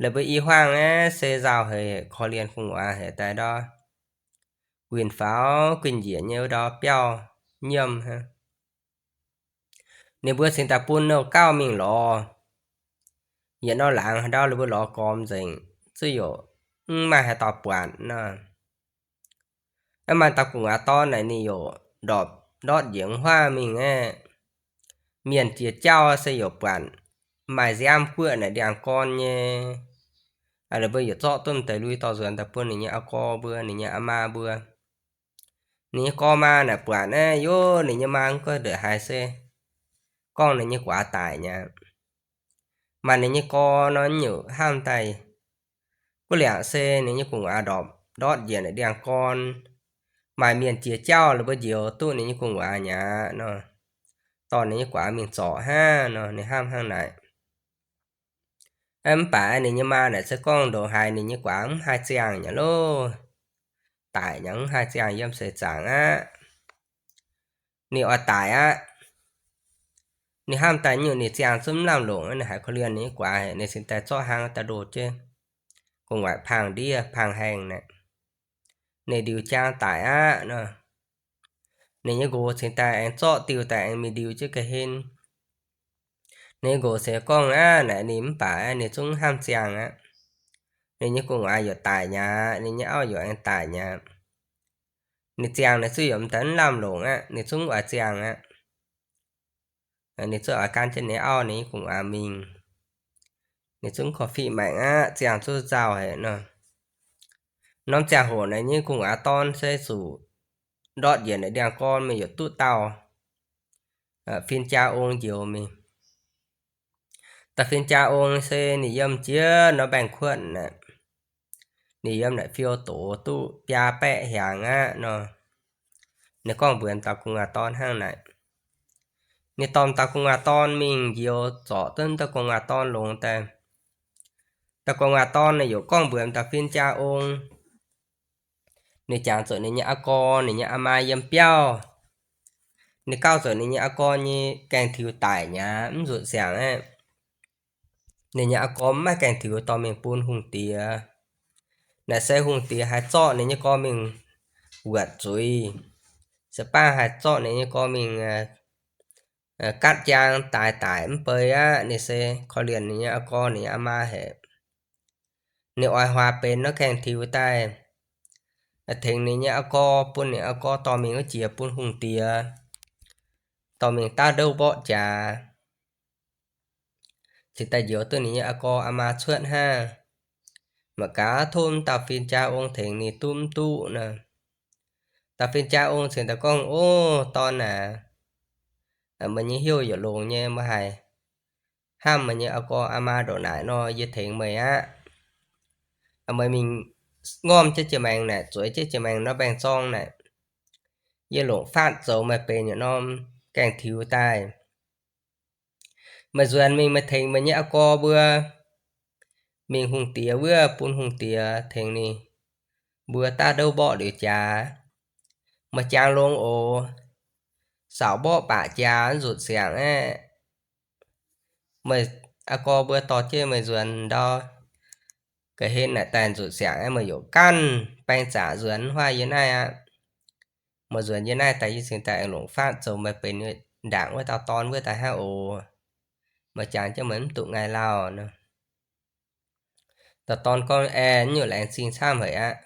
La'buo i hmuangv aeqv, se nzauh haic, korv-lienh gu'nguaaz haic daaih ndortv winh faaux guinh njiec nyei wuov ndau biauv nyiemv hnangv. Ninh mbuo cingx daaih bun nouh gauh mingh lorz yietc norm laangz haaix ndau, la'buo lorz gormx nzengc, zuqv youc mv maaih haaix dauh buatc nor. Mv maaih dauh gu'nguaaz dorn naaic ninh youc ndorpc ndortv njiec wuov mingh aeqv, mienh jiex jauv se youc buatc maaih nziaamv guoqv naaic ndiangx-gorn nyei. La'buo youc zorqv duqv deix lui dorh nzuonx daaih bun ninh nyei aa gorx mbuo, ninh nyei aa maa mbuo. Ninh nyei gorx maa naaic buatc aeqv, yov, ninh nyei maa mv gorngv ndeic haaix se gorngv ninh nyei gu'nguaaz daic nyaqc. Maaih ninh nyei gorx nor nyungc hnamv daaih, guv liangc se ninh nyei gu'nguaaz ndorpc ndortv njiec naaic ndiangx-gorn, maaih mienh jiex jauv la'buo njoux duqv ninh nyei gu'nguaaz nyaqc nor. Dorh ninh nyei gu'nguaaz mingh zorc hnangv nor, ninh hnamv hnangv naaic. Mv baac ninh nyei maa naaic se gorngv ndongc haaix ninh nyei gu'nguaaz mv haih ziangh nyaqc loh. Daic nyaqc mv haih ziangh yiem seix zaangc aqv. Ninh oix daic aqv. Ninh hnamv daaih nyungc ninh ziangh zungv mv lamh longc, ninh haiz korv-lienh ninh nyei gu'nguaaz, ninh cingx daaih zorqv hlang daaih ndoh jienv gu'nguaaic pangx ndiev pangx haengh naaic. Ninh ndiux jaang daic aqv nor. Ninh nyei nqox cingx daaih aengx zorqv diuh daaih aengx mingh ndiux jienv ga'hlen. Ninh nyei nqox se gorngv aqv, naaic ninh mv baac ninh zungv hnamv ziangh aqv. Ninh nyei gu'nguaaz yaac daic nyaqc, ninh nyei auv yaac aengx daic nyaqc. Ninh ziangh naaic zuqc yaac m'daaih mv lamh longc aqv, ninh zungv oix ziangh aqv. Ninh zungv oix gan jienv ninh auv, ninh nyei gu'nguaaz mingh. Ninh zungv korv-fiqv maengc aqv, ziangh zuqc nzauh haic nor. Norm ziangh hoc naaic nyei gu'nguaaz dorn se zuqc ndortv njiec naaic ndiangx-gorn mingh yaac duqv dauh fin-jaa ong njoux mingh. Dauh fin-jaa ong se ninh yiem jiex norm mbaengx-kuotv naaic, ninh yiem naaic fiou doz duqv biaa baeqv hiaangx aqv nor. Ninh gorngv mbuox dauh gu'nguaaz dorn hnangv naaic. Ninh dorh dauh gu'nguaaz dorn mingh njoux zorc duqv dauh gu'nguaaz dorn longx daaih. Dauh gu'nguaaz dorn ninh yaac gorngv mbuox dauh fin-jaa ong, ninh jangx zuqc ninh nyei aa gorx, ninh nyei aa maa yiem biauv. Ninh gauh zuqc ninh nyei aa gorx nyei gaengh tiux daic nyaqc mv nzuqc siangx aqv. Ninh nyei aa gorx mv maaih gaengh tiux dorh mingh bun hungh diex. Naaic se hungh diex haih zorqv ninh nyei gorx mingh wuotc zuiz, se baav haih zorqv ninh nyei gorx mingh gatv jaang daaix daic mv bei aqv. Ninh se korv-lienh ninh nyei aa gorx, ninh nyei aa maa haic. Ninh oix huaax benx norm gaengh tiux daaih, tengx ninh nyei aa gorx, bun ninh aa gorx dorh mingh wuov jiex bun hungh diex, dorh mingh daav ndouv mborqv jaax, cingx daaih njoux duqv ninh nyei aa gorx aa maa cuotv hnangv. Mangc gaax tov wuov dauh fin-jaa ong tengx ninh duqv mv duqv nor. Dauh fin-jaa ong cingx daaih gorngv, Ov, dorn aac, meih nyei heuv yaac longx nyei, meih haih hnamv meih nyei aa gorx aa maa ndongc naaic nor, yie tengx meih aqv. Meih mingh ngorm jienv jiex maengx naaic, zueiz jienv jiex maengx norm mbaengx-zorng naaic, yie longc faatv zoux meih benx yietc norm gaengh tiux daaih. Meih nzuonx mingh meih tengx meih nyei aa gorx mbuo mingh hungh diex wuov, bun hungh diex tengx ninh mbuo daav ndouv mborqv liuz jaax. Meih jangx longx oc. Saauc mborqv baac jaax nzutc siangx aeqv, meih aa gorx mbuo dorh jienv meih nzuonx ndau ga'hlen naaic daaih nzutc siangx aeqv, meih yaac ganh baeng zaqc nzuonx huaav yie naaiv aqv. Meih nzuonx yie naaiv daaih, yie cingx daaih aengx longc faatv zoux meih benx ndaangc wuov dauh dorn wuov daaih hnangv oc. Meih jangx jienv meih mv duqv ngaih lauh nor. Dauh dorn gorngv, Aeqv, nyungc laengz zingh camv haic aqv.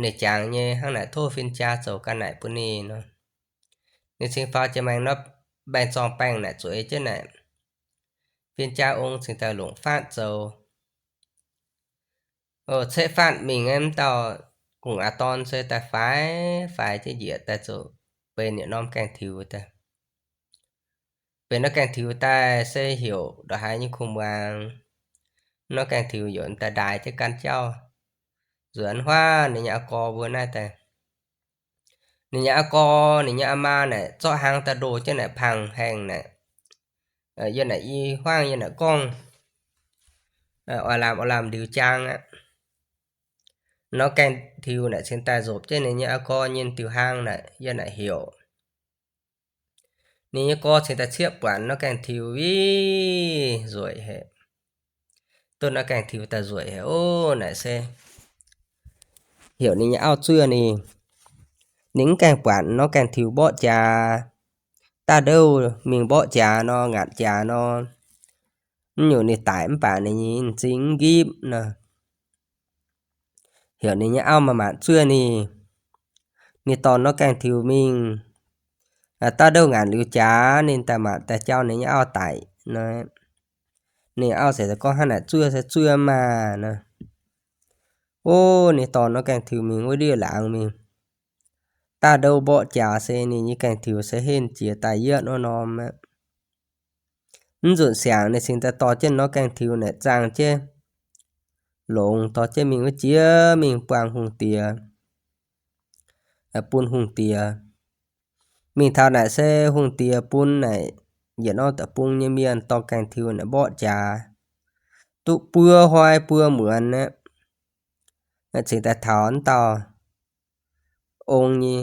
Ninh jangx nyei hnangv naaic, tov fin-jaa zoux ga'naaic bun ninh nor. Ninh cingx faaux jiex maengx nor, mbaengx-zorng baengh naaic zueiz jienv naaic, fin-jaa ong cingx daaih longc faatv zoux ceqv faatv mingh aeqv, mv dauh gu'nguaaz dorn se daaih faix faix jienv njiec daaih zoux benx yietc norm gaengh tiux daaih. Benx norm gaengh tiux daaih se heuc ndongc haaix nyei kuh muangx, norm gaengh tiux yaac daaih ndaix jienv ganh jauv nzuonx huaav ninh nyei aa gorx mbuo naaiv daaih. Ninh nyei aa gorx, ninh nyei aa maa naaic zorqv hlaang daaih ndoh jienv naaic pang haengh naaic, yiem naaic i huaangv yiem naaic gorngv, oix lamh oix lamh ndiux jaang aqv. Norm gaengh tiux naaic cingx daaih nzopc jienv ninh nyei aa gorx nyei diuh hlaang naaic yiem naaic heuc. Ninh nyei gorx cingx daaih cieqv buatc norm gaengh tiux win nzueic haic. Duqv norm gaengh tiux daaih nzueic haic, ov, naaic se heuc ninh nyei auv zuov ninh. Ninh mv gaengh buatc norm gaengh tiux mborqv jaax, daaih ndouv mingh mborqv jaax nor, ngaatc jaax nor, mv nyungc ninh daic mv baac ninh nyei m'zing mv nqipv nor. Heuc ninh nyei auv maaih maanc zuov ninh. Ninh dorh norm gaengh tiux mingh, daaih ndouv ngaatc liuz jaax, ninh daaih maanc daaih jauv ninh nyei auv daic nor. Ninh auv se gorngv, hnangv naaic zuov se zuov maah nor. Ov, ninh dorh norm gaengh tiux mingh wuov ndiev laangz mingh, daaih ndouv mborqv jaax se ninh nyei gaengh tiux se henv jiex daaih yietv wuov norm aqv. Mv nzunc siangx ninh cingx daaih dorh jienv norm gaengh tiux naaic zaangh jienv longx, dorh jienv mingh wuov jiex mingh buangh hungh diex, bun hungh diex. Mingh taux naaic se hungh diex bun naaic yietc norm deic-bung nyei mienh dorh gaengh tiux naaic mborqv jaax, duqv buo hnoi buo muonz aqv. Cingx daaih taux wuov dauh ong nyei,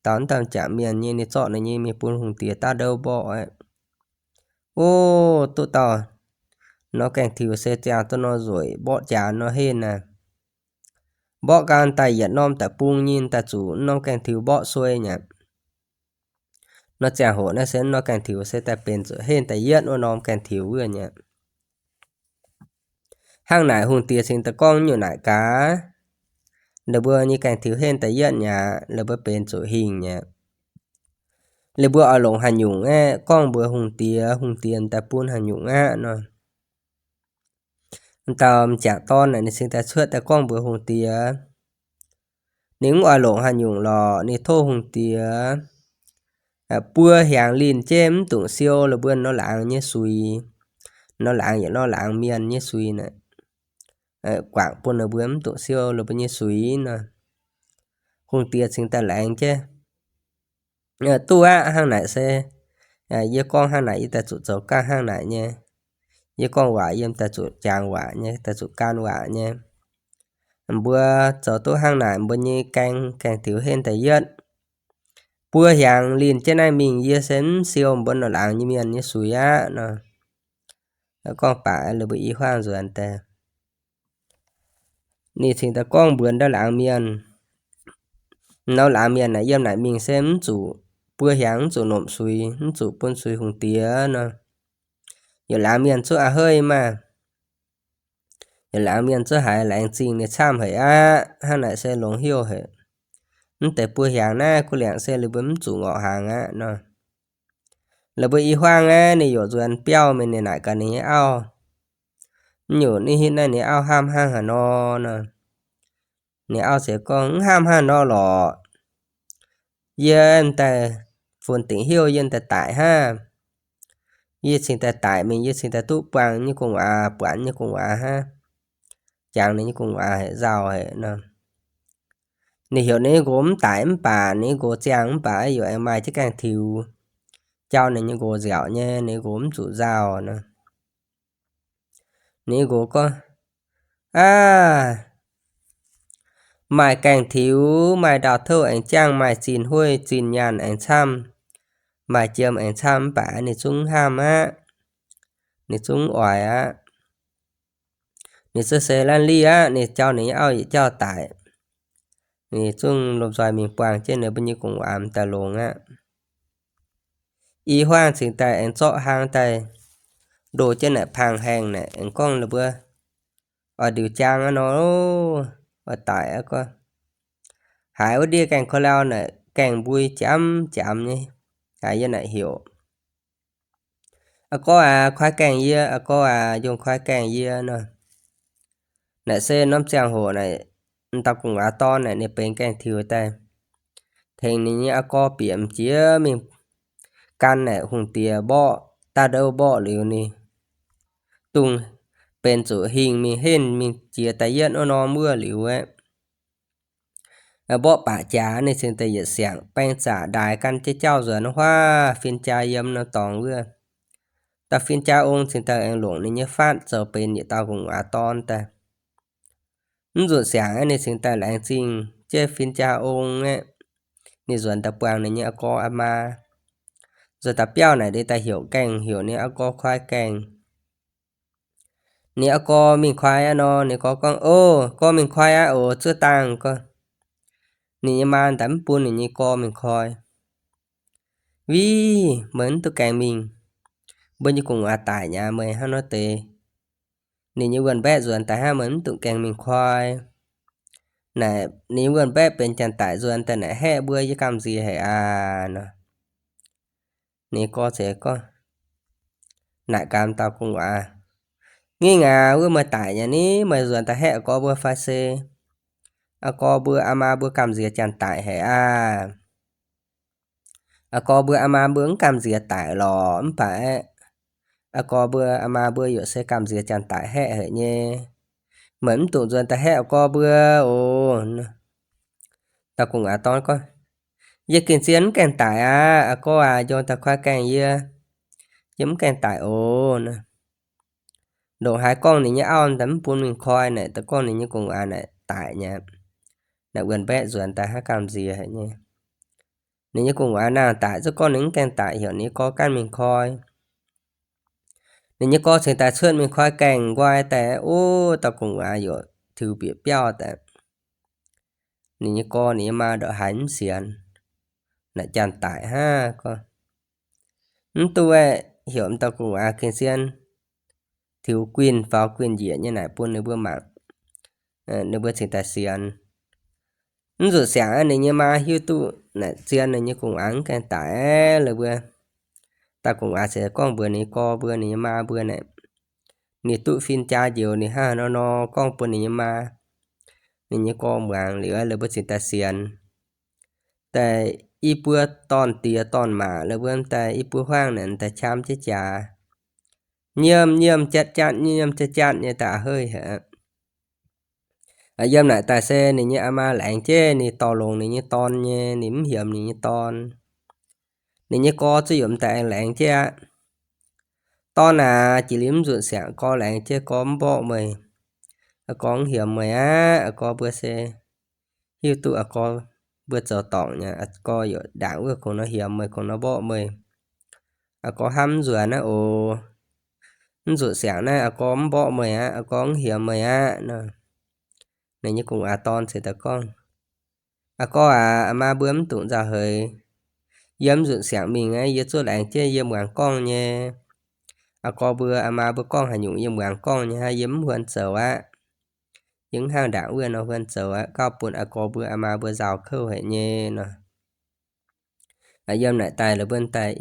taux wuov dauh m'jangc mienh nyei, ninh zorqv ninh nyei mingh bun hungh diex daaih ndouv mborqv aqv. Ov, duqv dauh norm gaengh tiux se ziangh duqv nor nzueic, mborqv jaax nor henv naaic. Mborqv gau daaih yietc norm deic-bung nyei daaih zuqc norm gaengh tiux mborqv suei nyei aqv. Nor ziangh hoc naaiv se norm gaengh tiux se daaih benx zuqc henv daaih yietv wuov norm gaengh tiux wuov nyei aqv. Hnangv naaic hungh diex cingx daaih gorngv nyungc naaic gaax, ninh mbuo nyei gaengh tiux henv daaih yietv nyei aqv, ninh mbuo benx zuqc hingh nyei aqv. Ninh mbuo oix longc haaix nyungc aeqv, gorngv mbuox hungh diex, hungh diex daaih bun haaix nyungc aqv nor. Dauh m'jangc dorn naaic ninh cingx daaih cuotv daaih gorngv mbuox hungh diex, ninh mv oix longc haaix nyungc lorqc, ninh tov hungh diex buo hiaangx linh jienv mv dungx siou ninh mbuo nor laangz nyei suiz, nor laangz yietc nor laangz mienh nyei suiz naaic, guangc bun ninh mbuo mv dungx siou ninh mbuo nyei suiz nor. Hungh diex cingx daaih laengz jienv, duqv aqv, hnangv naaic se yie gorngv hnangv naaic yie daaih zuqc zoux gangh hnangv naaic nyei. Yie gorngv waac yiem daaih zuqc jangx waac nyei, daaih zuqc gan waac nyei. Mbuo zoux duqv hnangv naaic, mbuo nyei gaeng, gaeng tiux henv daaih yietv. Buo hiaangx linh jienv naaiv mingh yie se mv siou mbuo nor laangz nyei mienh nyei suiz aqv nor. Gorngv baac ninh mbuo i huaangv nzuonx daaih, ninh cingx daaih gorngv mbuox ndau laangz mienh, nor laangz mienh naaic yiem naaic mingh se mv zuqc, buo hiaangx mv zuqc nomc suiz, mv zuqc bun suiz hungh diex nor. Yietc laangz mienh zuqv a'heiv maah. Yietc laangz mienh zuqv haiz laengz zingh ninh camv haic aqv. Hnangv naaic se longx heuc haic. Mv deix buo hiaangx naaiv gu'liangc se ninh mbuo mv zuqc ngorc hnaangx aqv nor. Ninh mbuo i huaangv aeqv, ninh yaac nzuonx biauv mingh ninh naaic gaax ninh nyei auv, mv nyungc ninh hitv naaiv ninh auv hnamv hnangv haaix nor nor. Ninh auv ziouc gorngv, mv hnamv hnangv nor lorqc. Yie daaih funx dingc heuv yie daaih daic hnangv. Yie cingx daaih daic mingh, yie cingx daaih duqv buangh nyei gu'nguaaz, buatc nyei gu'nguaaz hnangv, jangx ninh nyei gu'nguaaz haic, nzauh haic nor. Ninh heuc ninh nyei nqox mv daic mv baac, ninh nyei nqox ziangh mv baac yaac aengx maaih jienv gaengh tiux jauv ninh nyei nqox nziaauc nyei, ninh nyei nqox mv zuqc nzauh nor. Ninh nyei nqox gorngv, aav, maaih gaengh tiux, maaih ndau-touv aengx jangv, maaih zinh hueiv zinh nyaanh aengx camv, maaih jiem aengx camv mv baac ninh zungv mv hnamv aqv. Ninh zungv mv oix aqv. Ninh zungv se laanh liv aqv. Ninh jauv ninh nyei auv yietc jauv daic. Ninh zungv lomh nzoih mingh buangh jienv ninh mbuo nyei gu'nguaaz daaih longx aqv. I huaangv cingx daaih aengx zorqv hlaang daaih ndoh jienv naaic pang haengh naaic aengx gorngv ninh mbuo oix ndiux jaang aqv nor, oix daic aqv gorngv. Haiz wuov ndiev gaengh ko lau naaic gaengh mbui jamv jamv nyei, haiz yie naaic heuc, aa gorx aac, kuaaiv gaengh yie, aa gorx aac, yungh kuaaiv gaengh yie nor. Naaic se norm ziangh hoc naaic, dauh gu'nguaaz dorn naaic ninh benx gaengh tiux daaih, tengx ninh nyei aa gorx bieqc m'jiex mingh gan naaic hungh diex mborqv, daaih ndouv mborqv liuz ninh dungx benx zuqc hingh mingh henv mingh jiex daaih yietv wuov norm wuov liuz aeqv, mborqv baac jaax ninh cingx daaih yietc siangx baeng zaqc ndaix gan jienv jauv nzuonx huaav fin-jaa yiem norm dorngx wuov. Dauh fin-jaa ong cingx daaih aengx longc ninh nyei faatv zoux benx yietc dauh gu'nguaaz dorn daaih. Mv nzunc siangx aeqv, ninh cingx daaih laengz zingh jienv fin-jaa ong aeqv, ninh nzuonx daaih buangh ninh nyei aa gorx aa maa. Nzuonx daaih biauv naaic, ninh daaih heuc gaengh, heuc ninh aa gorx koi gaengh. Ninh aa gorx mingh koi aqv nor, ninh gorx gorngv, O, gorx mingh koi aqv oc, zuov dangh gorx. Ninh nyei maa daaih mv bun ninh nyei gorx mingh koi. Vih, meih mv duqv gaengh mingh. Mbuo nyei gu'nguaaz daic nyei, meih hnangv nor deix. Ninh nyei wuonh mbaeqv nzuonx daaih hnangv, meih mv duqv gaengh mingh koi. Naaic ninh nyei wuonh mbaeqv benx janx-daic nzuonx daaih naaic haeqv mbuo yie gamh nziex haic aac nor. Ninh gorx ziouc gorngv, naaic gaax dauh gu'nguaaz, Ngingh aac, wuov meih daic nyei ni, meih nzuonx daaih haeqv aa gorx mbuo fai se aa gorx mbuo aa maa mbuo gamh nziex janx-daic haic aac? Aa gorx mbuo aa maa mbuo mv gamh nziex daic lorqc, mv baac aeqv, aa gorx mbuo aa maa mbuo yaac se gamh nziex janx-daic haeqv haic nyei. Meih mv dungx nzuonx daaih haeqv aa gorx mbuo oc. Dauh gu'nguaaz dorn gorngv, Yie gengh zien mv gaengh daic aqv. Aa gorx aac, njorngx daaih koi gaengh yie, yie mv gaengh daic oc. Ndongc haaix gorngv ninh nyei auv daaih mv bun mingh koi naaic, daaih gorngv ninh nyei gu'nguaaz naaic daic nyei. Naaic wuonh mbaeqv nzuonx daaih hnangv gamh nziex haic nyei. Ninh nyei gu'nguaaz naaic daic, zuqc gorngv ninh mv gaengh daic, heuc ninh nyei gorx gaanv mingh koi. Ninh nyei gorx cingx daaih cuotv mingh koi gaengh nqoi daaih, o, dauh gu'nguaaz yaac tiux bieqc biauv daaih. Ninh nyei gorx ninh nyei maa ndongc haaix mv sienx, naaic janx-daic hnangv gorngv. Mv duqv aeqv, heuc dauh gu'nguaaz gengh zien tiux guinh faaux guinh njiec nyei naaic bun ninh mbuo mangc. Ninh mbuo cingx daaih sienx. Mv nzunc siangx aeqv, ninh nyei maa hiuv duqv naaic zien ninh nyei gu'nguaaz mv gaengh daic aeqv, laaix mbuo dauh gu'nguaaz ziouc gorngv mbuox ninh nyei gorx mbuo, ninh nyei maa mbuo naaic, ninh duqv fin-jaa njoux ninh hnangv haaix nor nor gorngv bun ninh nyei maa, ninh nyei gorx muangx liuz, laaix mbuo cingx daaih sienx. Daaih i buo dorn-diex dorn-maac, laaix mbuo daaih i buo huaangv naaic daaih qam jienv jaax, nyiemv nyiemv jatv jatv, nyiemv jatv jatv nyei daaih a'heiv haic. Yiem naaic daaih se ninh nyei aa maa laengz jienv ninh dorh longx ninh nyei dorn nyei, ninh mv hiemx ninh nyei dorn. Ninh nyei gorx zuqc yaac daaih aengx laengz jienv aqv. Dorn aac, jiex liuz mv nzunc siangx gorx laengz jienv gorx mv mborqv meih. Aa gorx mv hiemx meih aqv. Aa gorx mbuo se hiuv duqv aa gorx mbuo zoux dorngc nyei, aa gorx yaac ndaangc wuov kungx nor hiemx meih, kungx nor mborqv meih. Aa gorx hnamv mv nzuonx naaiv oc. Mv nzunc siangx naaiv aa gorx mv mborqv meih aqv, aa gorx mv hiemx meih aqv nor. Ninh nyei gu'nguaaz dorn cingx daaih gorngv, Aa gorx aac, aa maa mbuo mv dungx nzauh heix. Yie mv nzunc siangx mingh aeqv, yie zuqc laengz jienv yie muangx gorngv nyei. Aa gorx mbuo aa maa mbuo gorngv haaix nyungc yie muangx gorngv nyei hnangv, yie mv huon zoux aqv. Yie mv hnangv ndaangc wuov nor huon zoux aqv, gauh bun aa gorx mbuo aa maa mbuo nzauh kouv haic nyei nor. Yiem naaic daaih laaix mbuo daaih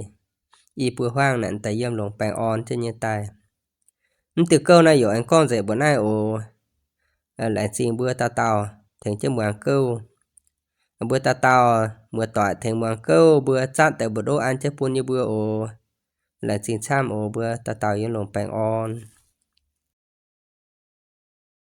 i buo huaangv naaic daaih yiem longc baengh orn jienv nyei daaih. Mv diuh gouv naaiv yaac aengx gorngv nzengc mbuoqc naaiv oc. Laengz zingh mbuo dauh dauh tengx jienv muangx gouv. Mbuo dauh dauh muoz-doic tengx muangx gouv, mbuo zatv deix mbu'ndongv an jienv bun yie mbuo oc. Laengz zingh camv oc. Mbuo dauh dauh yiem longc baengh orn.